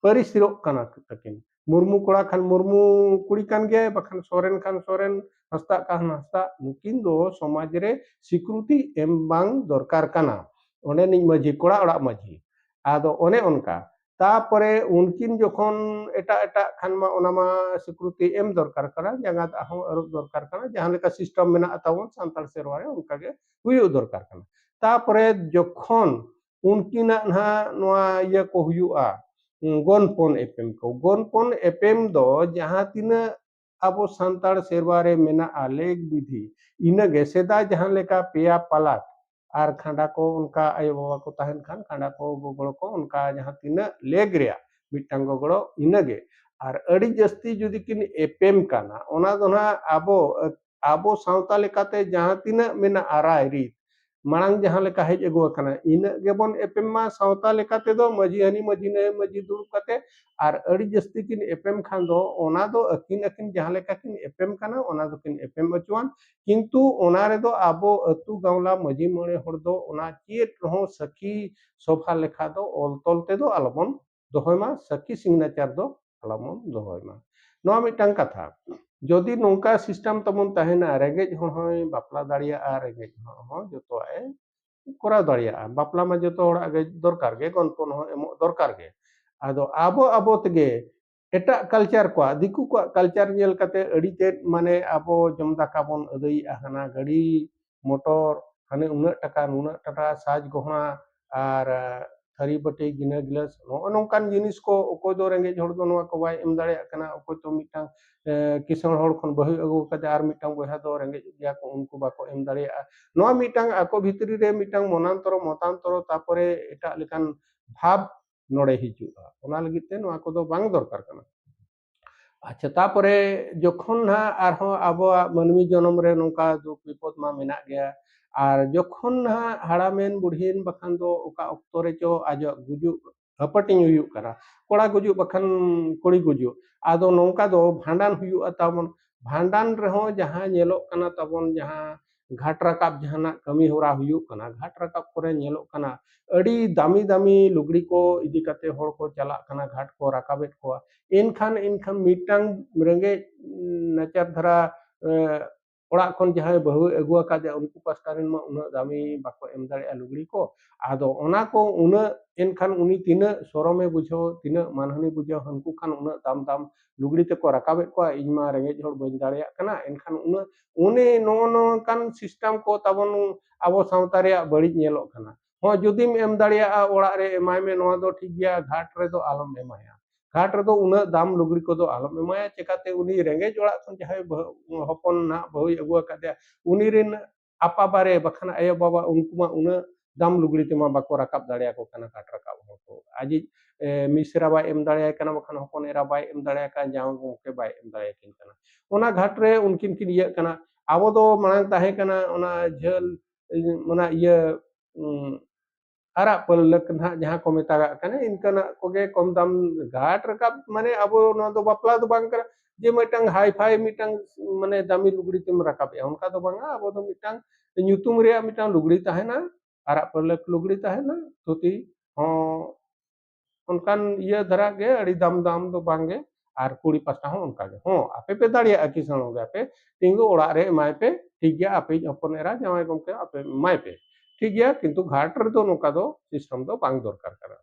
ᱯᱟᱹᱨᱤᱥ ᱨᱚᱜ ᱠᱟᱱᱟ ᱛᱟᱹᱠᱤᱱ᱾ ᱢᱩᱨᱢᱩ ᱠᱚᱲᱟ ᱠᱷᱟᱱ ᱢᱩᱨᱢᱩ ᱠᱩᱲᱤ ᱠᱟᱱ ᱜᱮᱭᱟᱭ, ᱵᱟᱠᱷᱟᱱ ᱥᱚᱨᱮᱱ ᱠᱷᱟᱱ ᱥᱚᱨᱮᱱ, ᱦᱟᱸᱥᱫᱟᱜ ᱠᱷᱟᱱ ᱦᱟᱸᱥᱫᱟᱜ᱾ ᱱᱩᱠᱤᱱ ᱫᱚ ᱥᱚᱢᱟᱡᱽ ᱨᱮ ᱥᱤᱠᱨᱩᱛᱤ ᱮᱢ ᱵᱟᱝ ᱫᱚᱨᱠᱟᱨ ᱠᱟᱱᱟ᱾ ᱚᱸᱰᱮᱱᱤᱡ ᱢᱟᱹᱡᱷᱤ, ᱠᱚᱲᱟ ᱚᱲᱟᱜ ᱢᱟᱹᱡᱷᱤ᱾ ᱟᱫᱚ ᱚᱱᱮ ᱚᱱᱠᱟ ᱛᱟᱯᱚᱨᱮ ᱩᱱᱠᱤᱱ ᱡᱚᱠᱷᱚᱱ ᱮᱴᱟᱜ ᱮᱴᱟᱜ ᱠᱷᱟᱱ ᱢᱟ ᱚᱱᱟ ᱢᱟ ᱥᱤᱠᱨᱩᱛᱤ ᱮᱢ ᱫᱚᱨᱠᱟᱨ ᱠᱟᱱᱟ, ᱡᱟᱸᱜᱟ ᱫᱟᱜ ᱦᱚᱸ ᱟᱹᱨᱩᱵ ᱫᱚᱨᱠᱟᱨ ᱠᱟᱱᱟ, ᱡᱟᱦᱟᱸ ᱞᱮᱠᱟ ᱥᱤᱥᱴᱮᱢ ᱢᱮᱱᱟᱜᱼᱟ ᱛᱟᱵᱚᱱ ᱥᱟᱱᱛᱟᱲ ᱥᱮᱨᱣᱟ ᱨᱮ ᱚᱱᱠᱟ ᱜᱮ ᱦᱩᱭᱩᱜ ᱫᱚᱨᱠᱟᱨ ᱠᱟᱱᱟ᱾ ᱛᱟᱯᱚᱨᱮ ᱡᱚᱠᱷᱚᱱ ᱩᱱᱠᱤᱱᱟᱜ ᱱᱟᱦᱟᱜ ᱱᱚᱣᱟ ᱤᱭᱟᱹ ᱠᱚ ᱦᱩᱭᱩᱜᱼᱟ, ᱜᱚᱱᱯᱚᱱ ᱮᱯᱮᱢ ᱠᱚ, ᱜᱚᱱᱯᱚᱱ ᱮᱯᱮᱢ ᱫᱚ ᱡᱟᱦᱟᱸ ᱛᱤᱱᱟᱹᱜ ᱟᱵᱚ ᱥᱟᱱᱛᱟᱲ ᱥᱮᱨᱣᱟ ᱨᱮ ᱢᱮᱱᱟᱜᱼᱟ ᱞᱮᱠ ᱵᱤᱫᱷᱤ, ᱤᱱᱟᱹᱜᱮ ᱥᱮᱫᱟᱭ ᱡᱟᱦᱟᱸ ᱞᱮᱠᱟ ᱯᱮᱭᱟ ᱯᱟᱞᱟᱴ ᱟᱨ ᱠᱷᱟᱸᱰᱟ ᱠᱚ ᱚᱱᱠᱟ ᱟᱭᱳ ᱵᱟᱵᱟ ᱠᱚ ᱛᱟᱦᱮᱱ ᱠᱷᱟᱱ ᱠᱷᱟᱸᱰᱟ ᱠᱚ ᱜᱚᱜᱚᱲ ᱠᱚ ᱚᱱᱠᱟ ᱡᱟᱦᱟᱸ ᱛᱤᱱᱟᱹᱜ ᱞᱮᱠ ᱨᱮᱭᱟᱜ ᱢᱤᱫᱴᱟᱝ ᱜᱚᱜᱚᱲᱚ ᱤᱱᱟᱹᱜᱮ᱾ ᱟᱨ ᱟᱹᱰᱤ ᱡᱟᱹᱥᱛᱤ ᱡᱩᱫᱤ ᱠᱤᱱ ᱮᱯᱮᱢ ᱠᱟᱱᱟ, ᱚᱱᱟ ᱫᱚ ᱱᱟᱦᱟᱜ ᱟᱵᱚ, ᱟᱵᱚ ᱥᱟᱶᱛᱟ ᱞᱮᱠᱟᱛᱮ ᱡᱟᱦᱟᱸ ᱛᱤᱱᱟᱹᱜ ᱢᱮᱱᱟᱜᱼᱟ ᱨᱟᱭ ᱨᱤᱛ, ᱢᱟᱲᱟᱝ ᱡᱟᱦᱟᱸ ᱞᱮᱠᱟ ᱦᱮᱡ ᱟᱹᱜᱩ ᱟᱠᱟᱱᱟ, ᱤᱱᱟᱹᱜ ᱜᱮᱵᱚᱱ ᱮᱯᱮᱢ ᱢᱟ ᱥᱟᱶᱛᱟ ᱞᱮᱠᱟ ᱛᱮᱫᱚ, ᱢᱟᱹᱡᱷᱤ ᱦᱟᱹᱱᱤ ᱢᱟᱹᱡᱷᱤ ᱱᱟᱹᱭ ᱢᱟᱹᱡᱷᱤ ᱫᱩᱲᱩᱵ ᱠᱟᱛᱮ᱾ ᱟᱨ ᱟᱹᱰᱤ ᱡᱟᱹᱥᱛᱤ ᱠᱤᱱ ᱮᱯᱮᱢ ᱠᱷᱟᱱ ᱫᱚ ᱚᱱᱟ ᱫᱚ ᱟᱹᱠᱤᱱ ᱟᱹᱠᱤᱱ ᱡᱟᱦᱟᱸ ᱞᱮᱠᱟ ᱠᱤᱱ ᱮᱯᱮᱢ ᱠᱟᱱᱟ ᱚᱱᱟ ᱫᱚᱠᱤᱱ ᱮᱯᱮᱢ ᱚᱪᱚᱣᱟᱱ, ᱠᱤᱱᱛᱩ ᱚᱱᱟ ᱨᱮᱫᱚ ᱟᱵᱚ ᱟᱹᱛᱩ ᱜᱟᱶᱞᱟ ᱢᱟᱹᱡᱷᱤ ᱢᱚᱬᱮ ᱦᱚᱲ ᱫᱚ ᱚᱱᱟ ᱪᱮᱫ ᱨᱮᱦᱚᱸ ᱥᱟᱹᱠᱷᱤ ᱥᱚᱵᱷᱟ ᱞᱮᱠᱟ ᱫᱚ ᱚᱞ ᱛᱚᱞ ᱛᱮᱫᱚ ᱟᱞᱚᱵᱚᱱ ᱫᱚᱦᱚᱭ ᱢᱟ, ᱥᱟᱹᱠᱷᱤ ᱥᱤᱜᱽᱱᱮᱪᱟᱨ ᱫᱚ ᱟᱞᱚᱵᱚᱱ ᱫᱚᱦᱚᱭ ᱢᱟ᱾ ᱱᱚᱣᱟ ᱢᱤᱫᱴᱟᱝ ᱠᱟᱛᱷᱟ᱾ ᱡᱩᱫᱤ ᱱᱚᱝᱠᱟ ᱥᱤᱥᱴᱮᱢ ᱛᱟᱵᱚᱱ ᱛᱟᱦᱮᱱᱟ, ᱨᱮᱸᱜᱮᱡ ᱦᱚᱲ ᱦᱚᱸᱭ ᱵᱟᱯᱞᱟ ᱫᱟᱲᱮᱭᱟᱜᱼᱟ, ᱨᱮᱸᱜᱮᱡ ᱦᱚᱲ ᱦᱚᱸ ᱡᱚᱛᱚᱣᱟᱜ ᱮ ᱠᱚᱨᱟᱣ ᱫᱟᱲᱮᱭᱟᱜᱼᱟ᱾ ᱵᱟᱯᱞᱟ ᱢᱟ ᱡᱚᱛᱚ ᱦᱚᱲᱟᱜ ᱜᱮ ᱫᱚᱨᱠᱟᱨ ᱜᱮ, ᱜᱚᱱᱯᱚᱱ ᱦᱚᱸ ᱮᱢᱚᱜ ᱫᱚᱨᱠᱟᱨ ᱜᱮ᱾ ᱟᱫᱚ ᱟᱵᱚ ᱟᱵᱚ ᱛᱮᱜᱮ ᱮᱴᱟᱜ ᱠᱟᱞᱪᱟᱨ ᱠᱚᱣᱟᱜ, ᱫᱤᱠᱩ ᱠᱚᱣᱟᱜ ᱠᱟᱞᱪᱟᱨ ᱧᱮᱞ ᱠᱟᱛᱮ ᱟᱹᱰᱤ ᱛᱮᱫ ᱢᱟᱱᱮ ᱟᱵᱚ ᱡᱚᱢ ᱫᱟᱠᱟ ᱵᱚᱱ ᱟᱹᱫᱟᱹᱭᱮᱜᱼᱟ, ᱦᱟᱱᱟ ᱜᱟᱹᱰᱤ ᱢᱚᱴᱚᱨ, ᱦᱟᱱᱮ ᱩᱱᱟᱹᱜ ᱴᱟᱠᱟ ᱱᱩᱱᱟᱹᱜ ᱴᱟᱠᱟ ᱥᱟᱡᱽ ᱜᱚᱦᱚᱲᱟ ᱟᱨ ᱛᱷᱟᱹᱨᱤ ᱵᱟᱹᱴᱤ ᱜᱤᱱᱟᱹ ᱜᱤᱞᱟᱹᱥ, ᱱᱚᱜᱼᱚ ᱱᱚᱝᱠᱟᱱ ᱡᱤᱱᱤᱥ ᱠᱚ ᱚᱠᱚᱭ ᱫᱚ ᱨᱮᱸᱜᱮᱡ ᱦᱚᱲ ᱫᱚ ᱱᱚᱣᱟ ᱠᱚ ᱵᱟᱭ ᱮᱢ ᱫᱟᱲᱮᱭᱟᱜ ᱠᱟᱱᱟ, ᱚᱠᱚᱭ ᱫᱚ ᱢᱤᱫᱴᱟᱝ ᱮ, ᱠᱤᱥᱟᱹᱬ ᱦᱚᱲ ᱠᱷᱚᱱ ᱵᱟᱹᱦᱩᱭ ᱟᱹᱜᱩ ᱠᱟᱫᱮ ᱟᱨ ᱢᱤᱫᱴᱟᱝ ᱵᱚᱭᱦᱟ ᱫᱚ ᱨᱮᱸᱜᱮᱡ ᱜᱮᱭᱟ ᱠᱚ, ᱩᱱᱠᱩ ᱵᱟᱠᱚ ᱮᱢ ᱫᱟᱲᱮᱭᱟᱜᱼᱟ᱾ ᱱᱚᱣᱟ ᱢᱤᱫᱴᱟᱝ ᱟᱠᱚ ᱵᱷᱤᱛᱨᱤ ᱨᱮ ᱢᱤᱫᱴᱟᱝ ᱢᱚᱱᱟᱱᱛᱚᱨᱚ ᱢᱚᱛᱟᱱᱛᱚᱨᱚ ᱛᱟᱨᱯᱚᱨᱮ ᱮᱴᱟᱜ ᱞᱮᱠᱟᱱ ᱵᱷᱟᱵᱽ ᱱᱚᱰᱮ ᱦᱤᱡᱩᱜᱼᱟ, ᱚᱱᱟ ᱞᱟᱹᱜᱤᱫ ᱛᱮ ᱱᱚᱣᱟ ᱠᱚᱫᱚ ᱵᱟᱝ ᱫᱚᱨᱠᱟᱨ ᱠᱟᱱᱟ᱾ ᱟᱪᱪᱷᱟ, ᱛᱟᱨᱯᱚᱨᱮ ᱡᱚᱠᱷᱚᱱ ᱱᱟᱦᱟᱜ ᱟᱨᱦᱚᱸ ᱟᱵᱚᱣᱟᱜ ᱢᱟᱹᱱᱢᱤ ᱡᱚᱱᱚᱢ ᱨᱮ ᱱᱚᱝᱠᱟ ᱫᱩᱠ ᱵᱤᱯᱚᱫ ᱢᱟ ᱢᱮᱱᱟᱜ ᱜᱮᱭᱟ, ᱟᱨ ᱡᱚᱠᱷᱚᱱ ᱱᱟᱦᱟᱜ ᱦᱟᱲᱟᱢᱮᱱ ᱵᱩᱲᱦᱤᱭᱮᱱ ᱵᱟᱠᱷᱟᱱ ᱫᱚ ᱚᱠᱟ ᱚᱠᱛᱚ ᱨᱮᱪᱚ ᱟᱡᱟᱜ ᱜᱩᱡᱩᱜ ᱦᱟᱹᱯᱟᱹᱴᱤᱧ ᱦᱩᱭᱩᱜ ᱠᱟᱱᱟ, ᱠᱚᱲᱟ ᱜᱩᱡᱩᱜ ᱵᱟᱠᱷᱟᱱ ᱠᱩᱲᱤ ᱜᱩᱡᱩᱜ᱾ ᱟᱫᱚ ᱱᱚᱝᱠᱟ ᱫᱚ ᱵᱷᱟᱸᱰᱟᱱ ᱦᱩᱭᱩᱜᱼᱟ ᱛᱟᱵᱚᱱ, ᱵᱷᱟᱸᱰᱟᱱ ᱨᱮᱦᱚᱸ ᱡᱟᱦᱟᱸ ᱧᱮᱞᱚᱜ ᱠᱟᱱᱟ ᱛᱟᱵᱚᱱ, ᱡᱟᱦᱟᱸ ᱜᱷᱟᱴ ᱨᱟᱠᱟᱵ ᱡᱟᱦᱟᱱᱟᱜ ᱠᱟᱹᱢᱤ ᱦᱚᱨᱟ ᱦᱩᱭᱩᱜ ᱠᱟᱱᱟ, ᱜᱷᱟᱴ ᱨᱟᱠᱟᱵ ᱠᱚᱨᱮ ᱧᱮᱞᱚᱜ ᱠᱟᱱᱟ ᱟᱹᱰᱤ ᱫᱟᱢᱤ ᱫᱟᱢᱤ ᱞᱩᱜᱽᱲᱤ ᱠᱚ ᱤᱫᱤ ᱠᱟᱛᱮ ᱦᱚᱲ ᱠᱚ ᱪᱟᱞᱟᱜ ᱠᱟᱱᱟ, ᱜᱷᱟᱴ ᱠᱚ ᱨᱟᱠᱟᱵᱮᱫ ᱠᱚᱣᱟ᱾ ᱮᱱᱠᱷᱟᱱ, ᱮᱱᱠᱷᱟᱱ ᱢᱤᱫᱴᱟᱝ ᱨᱮᱸᱜᱮᱡ ᱱᱟᱪᱟᱨ ᱫᱷᱟᱨᱟ, ᱮ, ᱚᱲᱟᱜ ᱠᱷᱚᱱ ᱡᱟᱦᱟᱸᱭ ᱵᱟᱹᱦᱩᱭ ᱟᱹᱜᱩ ᱟᱠᱟᱫᱮᱭᱟ, ᱩᱱᱠᱩ ᱯᱟᱥᱴᱟ ᱨᱮᱱ ᱢᱟ ᱩᱱᱟᱹᱜ ᱫᱟᱢᱤ ᱵᱟᱠᱚ ᱮᱢ ᱫᱟᱲᱮᱭᱟᱜᱼᱟ ᱞᱩᱜᱽᱲᱤ ᱠᱚ᱾ ᱟᱫᱚ ᱚᱱᱟ ᱠᱚ ᱩᱱᱟᱹᱜ, ᱮᱱᱠᱷᱟᱱ ᱩᱱᱤ ᱛᱤᱱᱟᱹᱜ ᱥᱚᱨᱚᱢᱮ ᱵᱩᱡᱷᱟᱹᱣ, ᱛᱤᱱᱟᱹᱜ ᱢᱟᱱᱦᱟᱹᱱᱤ ᱵᱩᱡᱷᱟᱹᱣ, ᱦᱟᱹᱱᱠᱩ ᱠᱷᱟᱱ ᱩᱱᱟᱹᱜ ᱫᱟᱢ ᱫᱟᱢ ᱞᱩᱜᱽᱲᱤ ᱛᱮᱠᱚ ᱨᱟᱠᱟᱵᱮᱫ ᱠᱚᱣᱟ, ᱤᱧ ᱢᱟ ᱨᱮᱸᱜᱮᱡ ᱦᱚᱲ ᱵᱟᱹᱧ ᱫᱟᱲᱮᱭᱟᱜ ᱠᱟᱱᱟ᱾ ᱮᱱᱠᱷᱟᱱ ᱩᱱᱟᱹᱜ, ᱩᱱᱤ ᱱᱚᱜᱼᱚ ᱱᱚᱝᱠᱟᱱ system ᱠᱚ ᱛᱟᱵᱚᱱ ᱟᱵᱚ ᱥᱟᱶᱛᱟ ᱨᱮᱭᱟᱜ ᱵᱟᱹᱲᱤᱡ ᱧᱮᱞᱚᱜ ᱠᱟᱱᱟ᱾ ᱦᱚᱸ, ᱡᱩᱫᱤᱢ ᱮᱢ ᱫᱟᱲᱮᱭᱟᱜᱼᱟ ᱚᱲᱟᱜ ᱨᱮ ᱮᱢᱟᱭ ᱢᱮ, ᱱᱚᱣᱟ ᱫᱚ ᱴᱷᱤᱠ ᱜᱮᱭᱟ, ᱜᱷᱟᱴ ᱨᱮᱫᱚ ᱟᱞᱚᱢ ᱮᱢᱟᱭᱟ᱾ ᱜᱷᱟᱴ ᱨᱮᱫᱚ ᱩᱱᱟᱹᱜ ᱫᱟᱢ ᱞᱩᱜᱽᱲᱤ ᱠᱚᱫᱚ ᱟᱞᱚᱢ ᱮᱢᱟᱭᱟ᱾ ᱪᱮᱠᱟᱛᱮ ᱩᱱᱤ ᱨᱮᱸᱜᱮᱡ ᱚᱲᱟᱜ ᱠᱷᱚᱱ ᱡᱟᱦᱟᱸᱭ ᱵᱟᱹᱦᱩ, ᱦᱚᱯᱚᱱ ᱱᱟᱦᱟᱜ ᱵᱟᱹᱦᱩᱭ ᱟᱹᱜᱩ ᱟᱠᱟᱫᱮᱭᱟ, ᱩᱱᱤ ᱨᱮᱱ ᱟᱯᱟ ᱵᱟᱨᱮ ᱵᱟᱠᱷᱟᱱ ᱟᱭᱳ ᱵᱟᱵᱟ, ᱩᱱᱠᱩ ᱢᱟ ᱩᱱᱟᱹᱜ ᱫᱟᱢ ᱞᱩᱜᱽᱲᱤ ᱛᱮᱢᱟ ᱵᱟᱠᱚ ᱨᱟᱠᱟᱵ ᱫᱟᱲᱮᱭᱟᱠᱚ ᱠᱟᱱᱟ ᱜᱷᱟᱴ ᱨᱟᱠᱟᱵ ᱦᱚᱲ ᱠᱚ᱾ ᱟᱡᱤᱡ, ᱮ, ᱢᱤᱥᱨᱟ ᱵᱟᱭ ᱮᱢ ᱫᱟᱲᱮᱭᱟᱭ ᱠᱟᱱᱟ, ᱵᱟᱠᱷᱟᱱ ᱦᱚᱯᱚᱱ ᱮᱨᱟ ᱵᱟᱭ ᱮᱢ ᱫᱟᱲᱮᱭᱟᱭ ᱠᱟᱱᱟ, ᱡᱟᱶᱟᱭ ᱜᱚᱢᱠᱮ ᱵᱟᱭ ᱮᱢ ᱫᱟᱲᱮᱭᱟᱠᱤᱱ ᱠᱟᱱᱟ᱾ ᱚᱱᱟ ᱜᱷᱟᱴ ᱨᱮ ᱩᱱᱠᱤᱱ ᱠᱤᱱ ᱤᱭᱟᱹᱜ ᱠᱟᱱᱟ᱾ ᱟᱵᱚ ᱫᱚ ᱢᱟᱲᱟᱝ ᱛᱟᱦᱮᱸ ᱠᱟᱱᱟ ᱚᱱᱟ ᱡᱷᱟᱹᱞ, ᱚᱱᱟ ᱤᱭᱟᱹ, ᱩᱸ, ᱟᱨᱟᱜ ᱯᱟᱹᱲᱞᱟᱹᱠ ᱱᱟᱦᱟᱜ ᱡᱟᱦᱟᱸ ᱠᱚ ᱢᱮᱛᱟᱜᱟᱜ ᱠᱟᱱᱟ, ᱤᱱᱠᱟᱱᱟᱜ ᱠᱚᱜᱮ ᱠᱚᱢ ᱫᱟᱢ᱾ ᱜᱷᱟᱴ ᱨᱟᱠᱟᱵ ᱢᱟᱱᱮ ᱟᱵᱚ ᱱᱚᱣᱟ ᱫᱚ ᱵᱟᱯᱞᱟ ᱫᱚ ᱵᱟᱝ ᱠᱟᱱᱟ ᱡᱮ ᱢᱤᱫᱴᱟᱝ ᱦᱟᱭ ᱯᱷᱟᱭ ᱢᱤᱫᱴᱟᱝ ᱢᱟᱱᱮ ᱫᱟᱢᱤ ᱞᱩᱜᱽᱲᱤ ᱛᱮᱢ ᱨᱟᱠᱟᱵᱮᱜᱼᱟ, ᱚᱱᱠᱟ ᱫᱚ ᱵᱟᱝᱟ᱾ ᱟᱵᱚ ᱫᱚ ᱢᱤᱫᱴᱟᱝ ᱧᱩᱛᱩᱢ ᱨᱮᱭᱟᱜ ᱢᱤᱫᱴᱟᱝ ᱞᱩᱜᱽᱲᱤ ᱛᱟᱦᱮᱱᱟ, ᱟᱨᱟᱜ ᱯᱟᱹᱲᱞᱟᱹᱠ ᱞᱩᱜᱽᱲᱤ ᱛᱟᱦᱮᱱᱟ, ᱫᱷᱩᱛᱤ ᱦᱚᱸ ᱚᱱᱠᱟᱱ ᱤᱭᱟᱹ ᱫᱷᱟᱨᱟ ᱜᱮ, ᱟᱹᱰᱤ ᱫᱟᱢ ᱫᱟᱢ ᱫᱚ ᱵᱟᱝ ᱜᱮ᱾ ᱟᱨ ᱠᱩᱲᱤ ᱯᱟᱥᱴᱟ ᱦᱚᱸ ᱚᱱᱠᱟ ᱜᱮ, ᱦᱚᱸ, ᱟᱯᱮ ᱯᱮ ᱫᱟᱲᱮᱭᱟᱜᱼᱟ, ᱠᱤᱥᱟᱹᱬ ᱜᱮᱭᱟ ᱯᱮ, ᱛᱤᱸᱜᱩ ᱚᱲᱟᱜ ᱨᱮ ᱮᱢᱟᱭ ᱯᱮ, ᱴᱷᱤᱠ ᱜᱮᱭᱟ, ᱟᱯᱮᱭᱤᱡ ᱦᱚᱯᱚᱱ ᱮᱨᱟ ᱡᱟᱶᱟᱭ ᱜᱚᱢᱠᱮ ᱟᱯᱮ ᱮᱢᱟᱭ ᱯᱮ, ᱴᱷᱤᱠ ᱜᱮᱭᱟ, ᱠᱤᱱᱛᱩ ᱜᱷᱟᱴ ᱨᱮᱫᱚ ᱱᱚᱝᱠᱟ ᱫᱚ system ᱫᱚ ᱵᱟᱝ ᱫᱚᱨᱠᱟᱨ ᱠᱟᱱᱟ᱾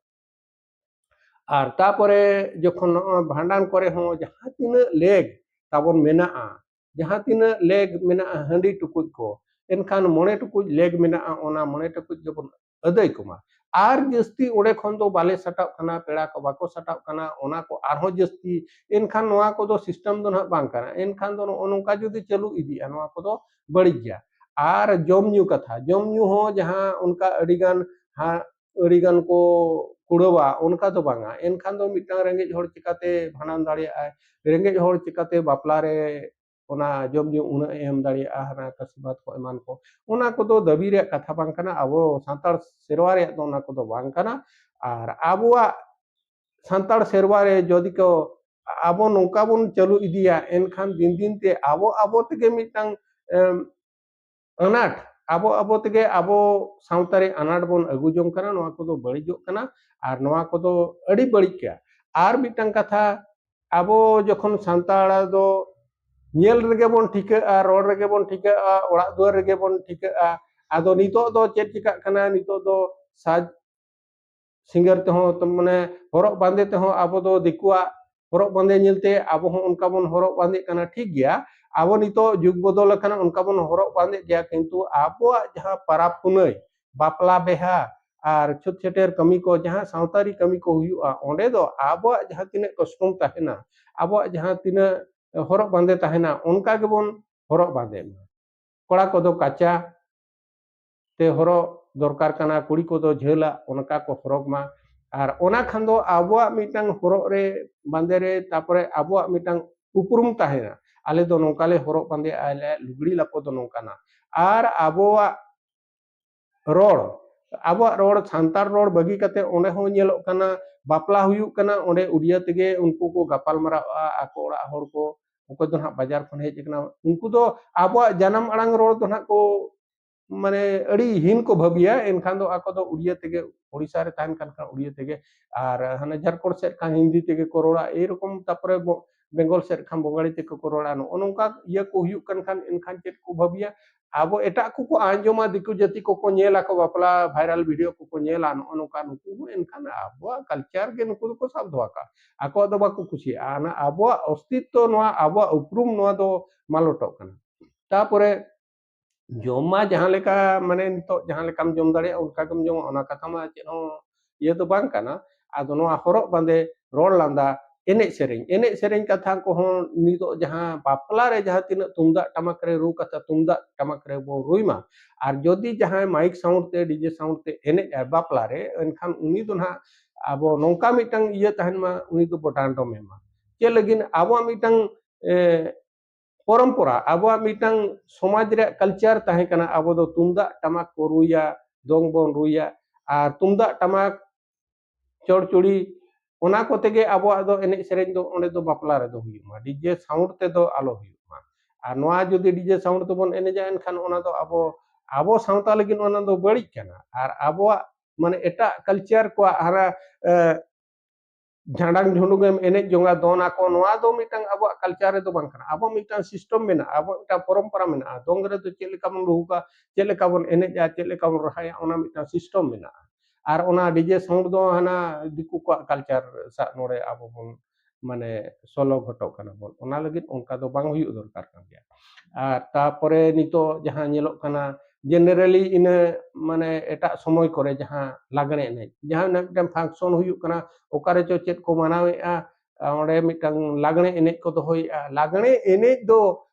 ᱟᱨ ᱛᱟᱯᱚᱨᱮ ᱡᱚᱠᱷᱚᱱ ᱱᱚᱜᱼᱚᱭ ᱵᱷᱟᱸᱰᱟᱱ ᱠᱚᱨᱮ ᱦᱚᱸ ᱡᱟᱦᱟᱸ ᱛᱤᱱᱟᱹᱜ ᱞᱮᱜᱽ ᱛᱟᱵᱚᱱ ᱢᱮᱱᱟᱜᱼᱟ, ᱡᱟᱦᱟᱸ ᱛᱤᱱᱟᱹᱜ ᱞᱮᱜᱽ ᱢᱮᱱᱟᱜᱼᱟ ᱦᱟᱺᱰᱤ ᱴᱩᱠᱩᱡ ᱠᱚ, ᱮᱱᱠᱷᱟᱱ ᱢᱚᱬᱮ ᱴᱩᱠᱩᱡ ᱞᱮᱜᱽ ᱢᱮᱱᱟᱜᱼᱟ, ᱚᱱᱟ ᱢᱚᱬᱮ ᱴᱩᱠᱩᱡ ᱜᱮᱵᱚᱱ ᱟᱹᱫᱟᱹᱭ ᱠᱚᱢᱟ᱾ ᱟᱨ ᱡᱟᱹᱥᱛᱤ ᱚᱸᱰᱮ ᱠᱷᱚᱱ ᱫᱚ ᱵᱟᱞᱮ ᱥᱟᱴᱟᱜ ᱠᱟᱱᱟ, ᱯᱮᱲᱟ ᱠᱚ ᱵᱟᱠᱚ ᱥᱟᱴᱟᱜ ᱠᱟᱱᱟ, ᱚᱱᱟ ᱠᱚ ᱟᱨᱦᱚᱸ ᱡᱟᱹᱥᱛᱤ᱾ ᱮᱱᱠᱷᱟᱱ ᱱᱚᱣᱟ ᱠᱚᱫᱚ system ᱫᱚ ᱱᱟᱦᱟᱜ ᱵᱟᱝ ᱠᱟᱱᱟ᱾ ᱮᱱᱠᱷᱟᱱ ᱫᱚ ᱱᱚᱜᱼᱚ ᱱᱚᱝᱠᱟ ᱡᱩᱫᱤ ᱪᱟᱹᱞᱩ ᱤᱫᱤᱜᱼᱟ, ᱱᱚᱣᱟ ᱠᱚᱫᱚ ᱵᱟᱹᱲᱤᱡ ᱜᱮᱭᱟ᱾ ᱟᱨ ᱡᱚᱢ ᱧᱩ ᱠᱟᱛᱷᱟ, ᱡᱚᱢ ᱧᱩ ᱦᱚᱸ ᱡᱟᱦᱟᱸ ᱚᱱᱠᱟ ᱟᱹᱰᱤᱜᱟᱱ ᱦᱟ-, ᱟᱹᱰᱤᱜᱟᱱ ᱠᱚ ᱠᱩᱲᱟᱹᱣᱟ, ᱚᱱᱠᱟ ᱫᱚ ᱵᱟᱝᱟ᱾ ᱮᱱᱠᱷᱟᱱ ᱫᱚ ᱢᱤᱫᱴᱟᱝ ᱨᱮᱸᱜᱮᱡ ᱦᱚᱲ ᱪᱤᱠᱟᱛᱮ ᱵᱷᱟᱸᱰᱟᱱ ᱫᱟᱲᱮᱭᱟᱜᱼᱟᱭ? ᱨᱮᱸᱜᱮᱡ ᱦᱚᱲ ᱪᱤᱠᱟᱛᱮ ᱵᱟᱯᱞᱟ ᱨᱮ ᱚᱱᱟ ᱡᱚᱢ ᱧᱩ ᱩᱱᱟᱹᱜ ᱮ ᱮᱢ ᱫᱟᱲᱮᱭᱟᱜᱼᱟ, ᱦᱟᱱᱟ ᱠᱟᱹᱥᱤ ᱵᱷᱟᱛ ᱠᱚ ᱮᱢᱟᱱ ᱠᱚ? ᱚᱱᱟ ᱠᱚᱫᱚ ᱫᱟᱹᱵᱤ ᱨᱮᱭᱟᱜ ᱠᱟᱛᱷᱟ ᱵᱟᱝ ᱠᱟᱱᱟ᱾ ᱟᱵᱚ ᱥᱟᱱᱛᱟᱲ ᱥᱮᱨᱣᱟ ᱨᱮᱭᱟᱜ ᱫᱚ ᱚᱱᱟ ᱠᱚᱫᱚ ᱵᱟᱝ ᱠᱟᱱᱟ᱾ ᱟᱨ ᱟᱵᱚᱣᱟᱜ ᱥᱟᱱᱛᱟᱲ ᱥᱮᱨᱣᱟ ᱨᱮ ᱡᱩᱫᱤ ᱠᱚ, ᱟᱵᱚ ᱱᱚᱝᱠᱟ ᱵᱚᱱ ᱪᱟᱹᱞᱩ ᱤᱫᱤᱭᱟ, ᱮᱱᱠᱷᱟᱱ ᱫᱤᱱ ᱫᱤᱱ ᱛᱮ ᱟᱵᱚ ᱟᱵᱚ ᱛᱮᱜᱮ ᱢᱤᱫᱴᱟᱝ, ᱮᱢ, ᱟᱱᱟᱴ, ᱟᱵᱚ ᱟᱵᱚ ᱛᱮᱜᱮ ᱟᱵᱚ ᱥᱟᱶᱛᱟ ᱨᱮ ᱟᱱᱟᱴ ᱵᱚᱱ ᱟᱹᱜᱩ ᱡᱚᱝ ᱠᱟᱱᱟ᱾ ᱱᱚᱣᱟ ᱠᱚᱫᱚ ᱵᱟᱹᱲᱤᱡᱚᱜ ᱠᱟᱱᱟ ᱟᱨ ᱱᱚᱣᱟ ᱠᱚᱫᱚ ᱟᱹᱰᱤ ᱵᱟᱹᱲᱤᱡ ᱜᱮᱭᱟ᱾ ᱟᱨ ᱢᱤᱫᱴᱟᱝ ᱠᱟᱛᱷᱟ, ᱟᱵᱚ ᱡᱚᱠᱷᱚᱱ ᱥᱟᱱᱛᱟᱲ ᱫᱚ ᱧᱮᱞ ᱨᱮᱜᱮ ᱵᱚᱱ ᱴᱷᱤᱠᱟᱹᱜᱼᱟ, ᱨᱚᱲ ᱨᱮᱜᱮ ᱵᱚᱱ ᱴᱷᱤᱠᱟᱹᱜᱼᱟ, ᱚᱲᱟᱜ ᱫᱩᱣᱟᱹᱨ ᱨᱮᱜᱮ ᱵᱚᱱ ᱴᱷᱤᱠᱟᱹᱜᱼᱟ᱾ ᱟᱫᱚ ᱱᱤᱛᱚᱜ ᱫᱚ ᱪᱮᱫ ᱪᱤᱠᱟᱹᱜ ᱠᱟᱱᱟ? ᱱᱤᱛᱚᱜ ᱫᱚ ᱥᱟᱡᱽ ᱥᱤᱸᱜᱟᱹᱨ ᱛᱮᱦᱚᱸ ᱛᱚ ᱢᱟᱱᱮ ᱦᱚᱨᱚᱜ ᱵᱟᱸᱫᱮ ᱛᱮᱦᱚᱸ ᱟᱵᱚ ᱫᱚ ᱫᱤᱠᱩᱣᱟᱜ ᱦᱚᱨᱚᱜ ᱵᱟᱸᱫᱮ ᱧᱮᱞᱛᱮ ᱟᱵᱚ ᱦᱚᱸ ᱚᱱᱠᱟ ᱵᱚᱱ ᱦᱚᱨᱚᱜ ᱵᱟᱸᱫᱮᱜ ᱠᱟᱱᱟ, ᱴᱷᱤᱠ ᱜᱮᱭᱟ᱾ ᱟᱵᱚ ᱱᱤᱛᱚᱜ ᱡᱩᱜᱽ ᱵᱚᱫᱚᱞ ᱟᱠᱟᱱᱟ, ᱚᱱᱠᱟ ᱵᱚᱱ ᱦᱚᱨᱚᱜ ᱵᱟᱸᱫᱮᱜ ᱜᱮᱭᱟ, ᱠᱤᱱᱛᱩ ᱟᱵᱚᱣᱟᱜ ᱡᱟᱦᱟᱸ ᱯᱟᱨᱟᱵᱽ ᱯᱩᱱᱟᱹᱭ, ᱵᱟᱯᱞᱟ ᱵᱤᱦᱟᱹ ᱟᱨ ᱪᱷᱩᱛ ᱪᱷᱟᱹᱴᱭᱟᱹᱨ ᱠᱟᱹᱢᱤ ᱠᱚ, ᱡᱟᱦᱟᱸ ᱥᱟᱶᱛᱟᱨᱤ ᱠᱟᱹᱢᱤ ᱠᱚ ᱦᱩᱭᱩᱜᱼᱟ, ᱚᱸᱰᱮ ᱫᱚ ᱟᱵᱚᱣᱟᱜ ᱡᱟᱦᱟᱸ ᱛᱤᱱᱟᱹᱜ costume ᱛᱟᱦᱮᱱᱟ, ᱟᱵᱚᱣᱟᱜ ᱡᱟᱦᱟᱸ ᱛᱤᱱᱟᱹᱜ ᱦᱚᱨᱚᱜ ᱵᱟᱸᱫᱮ ᱛᱟᱦᱮᱱᱟ, ᱚᱱᱠᱟ ᱜᱮᱵᱚᱱ ᱦᱚᱨᱚᱜ ᱵᱟᱸᱫᱮᱜ ᱢᱟ᱾ ᱠᱚᱲᱟ ᱠᱚᱫᱚ ᱠᱟᱪᱟ ᱛᱮ ᱦᱚᱨᱚᱜ ᱫᱚᱨᱠᱟᱨ ᱠᱟᱱᱟ, ᱠᱩᱲᱤ ᱠᱚᱫᱚ ᱡᱷᱟᱹᱞᱟᱜ ᱚᱱᱠᱟ ᱠᱚ ᱦᱚᱨᱚᱜᱽ ᱢᱟ᱾ ᱟᱨ ᱚᱱᱟ ᱠᱷᱟᱱ ᱫᱚ ᱟᱵᱚᱣᱟᱜ ᱢᱤᱫᱴᱟᱝ ᱦᱚᱨᱚᱜ ᱨᱮ, ᱵᱟᱸᱫᱮ ᱨᱮ, ᱛᱟᱨᱯᱚᱨᱮ ᱟᱵᱚᱣᱟᱜ ᱢᱤᱫᱴᱟᱝ ᱩᱯᱨᱩᱢ ᱛᱟᱦᱮᱱᱟ, ᱟᱞᱮ ᱫᱚ ᱱᱚᱝᱠᱟ ᱞᱮ ᱦᱚᱨᱚᱜ ᱵᱟᱸᱫᱮᱜᱼᱟ, ᱟᱞᱮᱭᱟᱜ ᱞᱩᱜᱽᱲᱤ ᱞᱟᱯᱚ ᱫᱚ ᱱᱚᱝᱠᱟᱱᱟ᱾ ᱟᱨ ᱟᱵᱚᱣᱟᱜ ᱨᱚᱲ, ᱟᱵᱚᱣᱟᱜ ᱨᱚᱲ, ᱥᱟᱱᱛᱟᱲ ᱨᱚᱲ ᱵᱟᱹᱜᱤ ᱠᱟᱛᱮ ᱚᱸᱰᱮ ᱦᱚᱸ ᱧᱮᱞᱚᱜ ᱠᱟᱱᱟ, ᱵᱟᱯᱞᱟ ᱦᱩᱭᱩᱜ ᱠᱟᱱᱟ, ᱚᱸᱰᱮ ᱩᱲᱤᱭᱟ ᱛᱮᱜᱮ ᱩᱱᱠᱩ ᱠᱚ ᱜᱟᱯᱟᱞ ᱢᱟᱨᱟᱣᱟ, ᱟᱠᱚ ᱚᱲᱟᱜ ᱦᱚᱲ ᱠᱚ, ᱚᱠᱚᱭ ᱫᱚ ᱱᱟᱦᱟᱜ ᱵᱟᱡᱟᱨ ᱠᱷᱚᱱ ᱦᱮᱡ ᱟᱠᱟᱱᱟ, ᱩᱱᱠᱩ ᱫᱚ ᱟᱵᱚᱣᱟᱜ ᱡᱟᱱᱟᱢ ᱟᱲᱟᱝ ᱨᱚᱲ ᱫᱚ ᱱᱟᱦᱟᱜ ᱠᱚ, ᱢᱟᱱᱮ, ᱟᱹᱰᱤ ᱦᱤᱱ ᱠᱚ ᱵᱷᱟᱹᱵᱤᱭᱟ᱾ ᱮᱱᱠᱷᱟᱱ ᱫᱚ ᱟᱠᱚ ᱫᱚ ᱩᱲᱤᱭᱟ ᱛᱮᱜᱮ, ᱳᱲᱤᱥᱟ ᱨᱮ ᱛᱟᱦᱮᱱ ᱠᱟᱱ ᱠᱷᱟᱱ ᱩᱲᱤᱭᱟ ᱛᱮᱜᱮ, ᱟᱨ ᱦᱟᱱᱮ ᱡᱷᱟᱲᱠᱷᱚᱸᱰ ᱥᱮᱫ ᱠᱷᱟᱱ ᱦᱤᱱᱫᱤ ᱛᱮᱜᱮ ᱠᱚ ᱨᱚᱲᱟ, ᱮᱭᱨᱚᱠᱚᱢ᱾ ᱛᱟᱨᱯᱚᱨᱮ ᱵᱚ-, ᱵᱮᱝᱜᱚᱞ ᱥᱮᱫ ᱠᱷᱟᱱ ᱵᱚᱝᱜᱟᱲᱤ ᱛᱮᱜᱮ ᱠᱚ ᱨᱚᱲᱟ᱾ ᱱᱚᱜᱼᱚ ᱱᱚᱝᱠᱟ ᱤᱭᱟᱹ ᱠᱚ ᱦᱩᱭᱩᱜ ᱠᱟᱱ ᱠᱷᱟᱱ, ᱮᱱᱠᱷᱟᱱ ᱪᱮᱫ ᱠᱚ ᱵᱷᱟᱹᱵᱤᱭᱟ? ᱟᱵᱚ ᱮᱴᱟᱜ ᱠᱚᱠᱚ ᱟᱸᱡᱚᱢᱟ, ᱫᱤᱠᱩ ᱡᱟᱹᱛᱤ ᱠᱚᱠᱚ ᱧᱮᱞᱟ ᱠᱚ, ᱵᱟᱯᱞᱟ viral video ᱠᱚᱠᱚ ᱧᱮᱞᱟ, ᱱᱚᱜᱼᱚ ᱱᱚᱝᱠᱟ᱾ ᱱᱩᱠᱩ ᱦᱚᱸ ᱮᱱᱠᱷᱟᱱ ᱟᱵᱚᱣᱟᱜ culture ᱜᱮ ᱱᱩᱠᱩ ᱫᱚᱠᱚ ᱥᱟᱵ ᱫᱚᱦᱚ ᱠᱟᱜᱼᱟ, ᱟᱠᱚᱣᱟᱜ ᱫᱚ ᱵᱟᱠᱚ ᱠᱩᱥᱤᱭᱟᱜᱼᱟ᱾ ᱚᱱᱟ ᱟᱵᱚᱣᱟᱜ ᱚᱥᱛᱤᱛᱛᱚ, ᱱᱚᱣᱟ ᱟᱵᱚᱣᱟᱜ ᱩᱯᱨᱩᱢ, ᱱᱚᱣᱟ ᱫᱚ ᱢᱟᱞᱚᱴᱚᱜ ᱠᱟᱱᱟ᱾ ᱛᱟᱯᱚᱨᱮ ᱡᱚᱢ ᱢᱟ ᱡᱟᱦᱟᱸ ᱞᱮᱠᱟ, ᱢᱟᱱᱮ, ᱱᱤᱛᱚᱜ ᱡᱟᱦᱟᱸ ᱞᱮᱠᱟᱢ ᱡᱚᱢ ᱫᱟᱲᱮᱭᱟᱜᱼᱟ, ᱚᱱᱠᱟ ᱜᱮᱢ ᱡᱚᱢᱟ, ᱚᱱᱟ ᱠᱟᱛᱷᱟ ᱢᱟ ᱪᱮᱫ ᱦᱚᱸ ᱤᱭᱟᱹ ᱫᱚ ᱵᱟᱝ ᱠᱟᱱᱟ᱾ ᱟᱫᱚ ᱱᱚᱣᱟ ᱦᱚᱨᱚᱜ ᱵᱟᱸᱫᱮ, ᱨᱚᱲ ᱞᱟᱸᱫᱟ, ᱮᱱᱮᱡ ᱥᱮᱨᱮᱧ, ᱮᱱᱮᱡ ᱥᱮᱨᱮᱧ ᱠᱟᱛᱷᱟ ᱠᱚᱦᱚᱸ ᱱᱤᱛᱚᱜ ᱡᱟᱦᱟᱸ ᱵᱟᱯᱞᱟ ᱨᱮ ᱡᱟᱦᱟᱸ ᱛᱤᱱᱟᱹᱜ ᱛᱩᱢᱫᱟᱜ ᱴᱟᱢᱟᱠ ᱨᱮ ᱨᱩ ᱠᱟᱛᱷᱟ, ᱛᱩᱢᱫᱟᱜ ᱴᱟᱢᱟᱠ ᱨᱮ ᱵᱚᱱ ᱨᱩᱭ ᱢᱟ᱾ ᱟᱨ ᱡᱩᱫᱤ ᱡᱟᱦᱟᱸᱭ mike sound ᱛᱮ, DJ sound ᱛᱮ ᱮᱱᱮᱡ ᱟᱭ ᱵᱟᱯᱞᱟ ᱨᱮ, ᱮᱱᱠᱷᱟᱱ ᱩᱱᱤ ᱫᱚ ᱱᱟᱦᱟᱜ ᱟᱵᱚ ᱱᱚᱝᱠᱟ ᱢᱤᱫᱴᱟᱝ ᱤᱭᱟᱹ ᱛᱟᱦᱮᱱ ᱢᱟ, ᱩᱱᱤ ᱫᱚᱵᱚ ᱰᱟᱸᱰᱚᱢᱮ ᱢᱟ᱾ ᱪᱮᱫ ᱞᱟᱹᱜᱤᱫ? ᱟᱵᱚᱣᱟᱜ ᱢᱤᱫᱴᱟᱝ, ᱮ, ᱯᱚᱨᱚᱢᱯᱚᱨᱟ, ᱟᱵᱚᱣᱟᱜ ᱢᱤᱫᱴᱟᱝ ᱥᱚᱢᱟᱡᱽ ᱨᱮᱭᱟᱜ culture ᱛᱟᱦᱮᱸ ᱠᱟᱱᱟ᱾ ᱟᱵᱚ ᱫᱚ ᱛᱩᱢᱫᱟᱜ ᱴᱟᱢᱟᱠ ᱠᱚ ᱨᱩᱭᱟ, ᱫᱚᱝ ᱵᱚᱱ ᱨᱩᱭᱟ, ᱟᱨ ᱛᱩᱢᱫᱟᱜ ᱴᱟᱢᱟᱠ, ᱪᱚᱲᱪᱩᱲᱤ, ᱚᱱᱟ ᱠᱚᱛᱮ ᱜᱮ ᱟᱵᱚᱣᱟᱜ ᱫᱚ ᱮᱱᱮᱡ ᱥᱮᱨᱮᱧ ᱫᱚ ᱚᱸᱰᱮ ᱫᱚ ᱵᱟᱯᱞᱟ ᱨᱮᱫᱚ ᱦᱩᱭᱩᱜ ᱢᱟ, DJ sound ᱛᱮᱫᱚ ᱟᱞᱚ ᱦᱩᱭᱩᱜ ᱢᱟ᱾ ᱟᱨ ᱱᱚᱣᱟ ᱡᱩᱫᱤ DJ sound ᱛᱮᱵᱚᱱ ᱮᱱᱮᱡᱟ, ᱮᱱᱠᱷᱟᱱ ᱚᱱᱟ ᱫᱚ ᱟᱵᱚ, ᱟᱵᱚ ᱥᱟᱶᱛᱟ ᱞᱟᱹᱜᱤᱫ ᱚᱱᱟ ᱫᱚ ᱵᱟᱹᱲᱤᱡ ᱠᱟᱱᱟ᱾ ᱟᱨ ᱟᱵᱚᱣᱟᱜ, ᱢᱟᱱᱮ, ᱮᱴᱟᱜ culture ᱠᱚᱣᱟᱜ ᱦᱟᱨᱟ, ᱮ, ᱡᱷᱟᱸᱰᱟᱝ ᱡᱷᱩᱸᱰᱩᱝ ᱮᱢ ᱮᱱᱮᱡ ᱡᱚᱝᱟ, ᱫᱚᱱ ᱟᱠᱚ, ᱱᱚᱣᱟ ᱫᱚ ᱢᱤᱫᱴᱟᱝ ᱟᱵᱚᱣᱟᱜ culture ᱨᱮᱫᱚ ᱵᱟᱝ ᱠᱟᱱᱟ᱾ ᱟᱵᱚ ᱢᱤᱫᱴᱟᱝ system ᱢᱮᱱᱟᱜᱼᱟ, ᱟᱵᱚᱣᱟᱜ ᱢᱤᱫᱴᱟᱝ ᱯᱚᱨᱚᱢᱯᱚᱨᱟ ᱢᱮᱱᱟᱜᱼᱟ᱾ ᱫᱚᱝ ᱨᱮᱫᱚ ᱪᱮᱫ ᱞᱮᱠᱟ ᱵᱚᱱ ᱞᱩᱦᱩᱠᱟ, ᱪᱮᱫ ᱞᱮᱠᱟ ᱵᱚᱱ ᱮᱱᱮᱡᱼᱟ, ᱪᱮᱫ ᱞᱮᱠᱟ ᱵᱚᱱ ᱨᱟᱦᱟᱭᱟ, ᱚᱱᱟ ᱢᱤᱫᱴᱟᱝ system ᱢᱮᱱᱟᱜᱼᱟ᱾ ᱟᱨ ᱚᱱᱟ DJ sound ᱫᱚ ᱦᱟᱱᱟ ᱫᱤᱠᱩ ᱠᱚᱣᱟᱜ culture ᱥᱟᱶ ᱱᱚᱰᱮ ᱟᱵᱚ ᱵᱚᱱ ᱢᱟᱱᱮ ᱥᱚᱞᱚ ᱜᱷᱚᱴᱚᱜ ᱠᱟᱱᱟ ᱵᱚᱱ᱾ ᱚᱱᱟ ᱞᱟᱹᱜᱤᱫ ᱚᱱᱠᱟ ᱫᱚ ᱵᱟᱝ ᱦᱩᱭᱩᱜ ᱫᱚᱨᱠᱟᱨ ᱠᱟᱱ ᱜᱮᱭᱟ᱾ ᱟᱨ ᱛᱟᱯᱚᱨᱮ ᱱᱤᱛᱚᱜ ᱡᱟᱦᱟᱸ ᱧᱮᱞᱚᱜ ᱠᱟᱱᱟ, generally ᱤᱱᱟᱹ ᱢᱟᱱᱮ ᱮᱴᱟᱜ ᱥᱚᱢᱚᱭ ᱠᱚᱨᱮ ᱡᱟᱦᱟᱸ ᱞᱟᱜᱽᱬᱮ ᱮᱱᱮᱡ, ᱡᱟᱦᱟᱸ ᱚᱱᱟ ᱢᱤᱫᱴᱟᱝ function ᱦᱩᱭᱩᱜ ᱠᱟᱱᱟ, ᱚᱠᱟ ᱨᱮᱪᱚ ᱪᱮᱫ ᱠᱚ ᱢᱟᱱᱟᱣᱮᱫᱼᱟ, ᱚᱸᱰᱮ ᱢᱤᱫᱴᱟᱝ ᱞᱟᱜᱽᱬᱮ ᱮᱱᱮᱡ ᱠᱚ ᱫᱚᱦᱚᱭᱮᱫᱼᱟ᱾ ᱞᱟᱜᱽᱬᱮ ᱮᱱᱮᱡ ᱫᱚ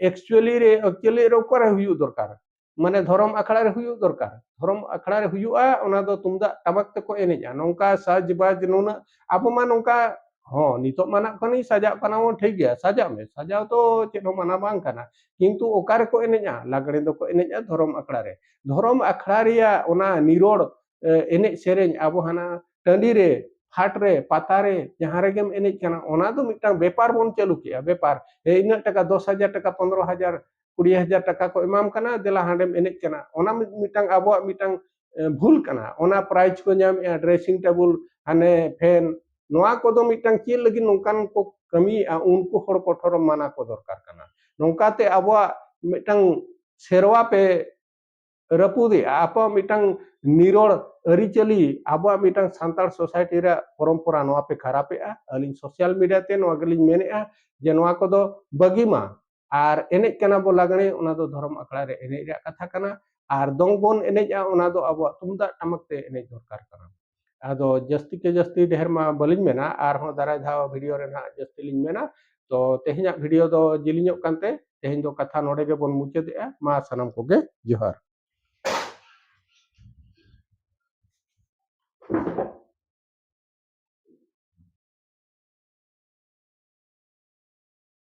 actually ᱨᱮ, actually ᱨᱮ ᱚᱠᱟᱨᱮ ᱦᱩᱭᱩᱜ ᱫᱚᱨᱠᱟᱨ? ᱢᱟᱱᱮ ᱫᱷᱚᱨᱚᱢ ᱟᱠᱷᱲᱟ ᱨᱮ ᱦᱩᱭᱩᱜ ᱫᱚᱨᱠᱟᱨ᱾ ᱫᱷᱚᱨᱚᱢ ᱟᱠᱷᱲᱟ ᱨᱮ ᱦᱩᱭᱩᱜᱼᱟ, ᱚᱱᱟ ᱫᱚ ᱛᱩᱢᱫᱟᱜ ᱴᱟᱢᱟᱠ ᱛᱮᱠᱚ ᱮᱱᱮᱡᱼᱟ᱾ ᱱᱚᱝᱠᱟ ᱥᱟᱡᱽᱵᱟᱡᱽ ᱱᱩᱱᱟᱹᱜ, ᱟᱵᱚ ᱢᱟ ᱱᱚᱝᱠᱟ, ᱦᱚᱸ, ᱱᱤᱛᱚᱜ ᱢᱟᱱᱟᱜ ᱠᱟᱹᱱᱟᱹᱧ, ᱥᱟᱡᱟᱜ ᱠᱟᱱᱟ ᱵᱚᱱ, ᱴᱷᱤᱠ ᱜᱮᱭᱟ, ᱥᱟᱡᱟᱜ ᱢᱮ, ᱥᱟᱡᱟᱣ ᱫᱚ ᱪᱮᱫ ᱦᱚᱸ ᱢᱟᱱᱟ ᱵᱟᱝ ᱠᱟᱱᱟ᱾ ᱠᱤᱱᱛᱩ ᱚᱠᱟ ᱨᱮᱠᱚ ᱮᱱᱮᱡᱼᱟ? ᱞᱟᱜᱽᱬᱮ ᱫᱚᱠᱚ ᱮᱱᱮᱡᱼᱟ ᱫᱷᱚᱨᱚᱢ ᱟᱠᱷᱲᱟ ᱨᱮ᱾ ᱫᱷᱚᱨᱚᱢ ᱟᱠᱷᱲᱟ ᱨᱮᱭᱟᱜ ᱚᱱᱟ ᱱᱤᱨᱚᱲ, ᱮ, ᱮᱱᱮᱡ ᱥᱮᱨᱮᱧ ᱟᱵᱚ ᱦᱟᱱᱟ ᱴᱟᱺᱰᱤ ᱨᱮ, ᱦᱟᱴ ᱨᱮ, ᱯᱟᱛᱟ ᱨᱮ, ᱡᱟᱦᱟᱸ ᱨᱮᱜᱮᱢ ᱮᱱᱮᱡ ᱠᱟᱱᱟ, ᱚᱱᱟ ᱫᱚ ᱢᱤᱫᱴᱟᱝ ᱵᱮᱯᱟᱨ ᱵᱚᱱ ᱪᱟᱹᱞᱩ ᱠᱮᱜᱼᱟ, ᱵᱮᱯᱟᱨ᱾ ᱦᱮᱸ, ᱤᱱᱟᱹᱜ ᱴᱟᱠᱟ, ᱫᱚᱥ ᱦᱟᱡᱟᱨ ᱴᱟᱠᱟ, ᱯᱚᱱᱨᱚ ᱦᱟᱡᱟᱨ, ᱠᱩᱲᱤ ᱦᱟᱡᱟᱨ ᱴᱟᱠᱟ ᱠᱚ ᱮᱢᱟᱢ ᱠᱟᱱᱟ, ᱫᱮᱞᱟ ᱦᱟᱸᱰᱮᱢ ᱮᱱᱮᱡ ᱠᱟᱱᱟ᱾ ᱚᱱᱟ ᱢᱤᱫ-, ᱢᱤᱫᱴᱟᱝ ᱟᱵᱚᱣᱟᱜ ᱢᱤᱫᱴᱟᱝ, ᱮ, ᱵᱷᱩᱞ ᱠᱟᱱᱟ᱾ ᱚᱱᱟ prize ᱠᱚ ᱧᱟᱢᱮᱜᱼᱟ, dressing table, ᱦᱟᱱᱮ fan, ᱱᱚᱣᱟ ᱠᱚᱫᱚ ᱢᱤᱫᱴᱟᱝ ᱪᱮᱫ ᱞᱟᱹᱜᱤᱫ ᱱᱚᱝᱠᱟᱱ ᱠᱚ ᱠᱟᱹᱢᱤᱭᱮᱜᱼᱟ, ᱩᱱᱠᱩ ᱦᱚᱲ ᱠᱚᱴᱷᱚᱨ ᱢᱟᱱᱟ ᱠᱚ ᱫᱚᱨᱠᱟᱨ ᱠᱟᱱᱟ᱾ ᱱᱚᱝᱠᱟᱛᱮ ᱟᱵᱚᱣᱟᱜ ᱢᱤᱫᱴᱟᱝ ᱥᱮᱨᱣᱟ ᱯᱮ ᱨᱟᱹᱯᱩᱫᱮᱜᱼᱟ, ᱟᱵᱚᱣᱟᱜ ᱢᱤᱫᱴᱟᱝ ᱱᱤᱨᱚᱲ ᱟᱹᱨᱤᱪᱟᱹᱞᱤ, ᱟᱵᱚᱣᱟᱜ ᱢᱤᱫᱴᱟᱝ ᱥᱟᱱᱛᱟᱲ society ᱨᱮᱭᱟᱜ ᱯᱚᱨᱚᱢᱯᱚᱨᱟ, ᱱᱚᱣᱟ ᱯᱮ ᱠᱷᱟᱨᱟᱯᱮᱜᱼᱟ᱾ ᱟᱹᱞᱤᱧ social media ᱛᱮ ᱱᱚᱣᱟ ᱜᱮᱞᱤᱧ ᱢᱮᱱᱮᱜᱼᱟ ᱡᱮ ᱱᱚᱣᱟ ᱠᱚᱫᱚ ᱵᱟᱹᱜᱤ ᱢᱟ᱾ ᱟᱨ ᱮᱱᱮᱡ ᱠᱟᱱᱟ ᱵᱚ ᱞᱟᱜᱽᱬᱮ, ᱚᱱᱟ ᱫᱚ ᱫᱷᱚᱨᱚᱢ ᱟᱠᱷᱲᱟ ᱨᱮ ᱮᱱᱮᱡ ᱨᱮᱭᱟᱜ ᱠᱟᱛᱷᱟ ᱠᱟᱱᱟ᱾ ᱟᱨ ᱫᱚᱝ ᱵᱚᱱ ᱮᱱᱮᱡᱼᱟ, ᱚᱱᱟ ᱫᱚ ᱟᱵᱚᱣᱟᱜ ᱛᱩᱢᱫᱟᱜ ᱴᱟᱢᱟᱠ ᱛᱮ ᱮᱱᱮᱡ ᱫᱚᱨᱠᱟᱨ ᱠᱟᱱᱟ᱾ ᱟᱫᱚ ᱡᱟᱹᱥᱛᱤ ᱠᱮ ᱡᱟᱹᱥᱛᱤ ᱰᱷᱮᱨ ᱢᱟ ᱵᱟᱹᱞᱤᱧ ᱢᱮᱱᱟ, ᱟᱨᱦᱚᱸ ᱫᱟᱨᱟᱭ ᱫᱷᱟᱣ video ᱨᱮ ᱱᱟᱦᱟᱜ ᱡᱟᱹᱥᱛᱤ ᱞᱤᱧ ᱢᱮᱱᱟ᱾ ᱛᱚ ᱛᱮᱦᱮᱧᱟᱜ video ᱫᱚ ᱡᱤᱞᱤᱧᱚᱜ ᱠᱟᱱᱛᱮ ᱛᱮᱦᱮᱧ ᱫᱚ ᱠᱟᱛᱷᱟ ᱱᱚᱰᱮ ᱜᱮᱵᱚᱱ ᱢᱩᱪᱟᱹᱫᱮᱜᱼᱟ᱾ ᱢᱟ ᱥᱟᱱᱟᱢ ᱠᱚᱜᱮ ᱡᱚᱦᱟᱨ᱾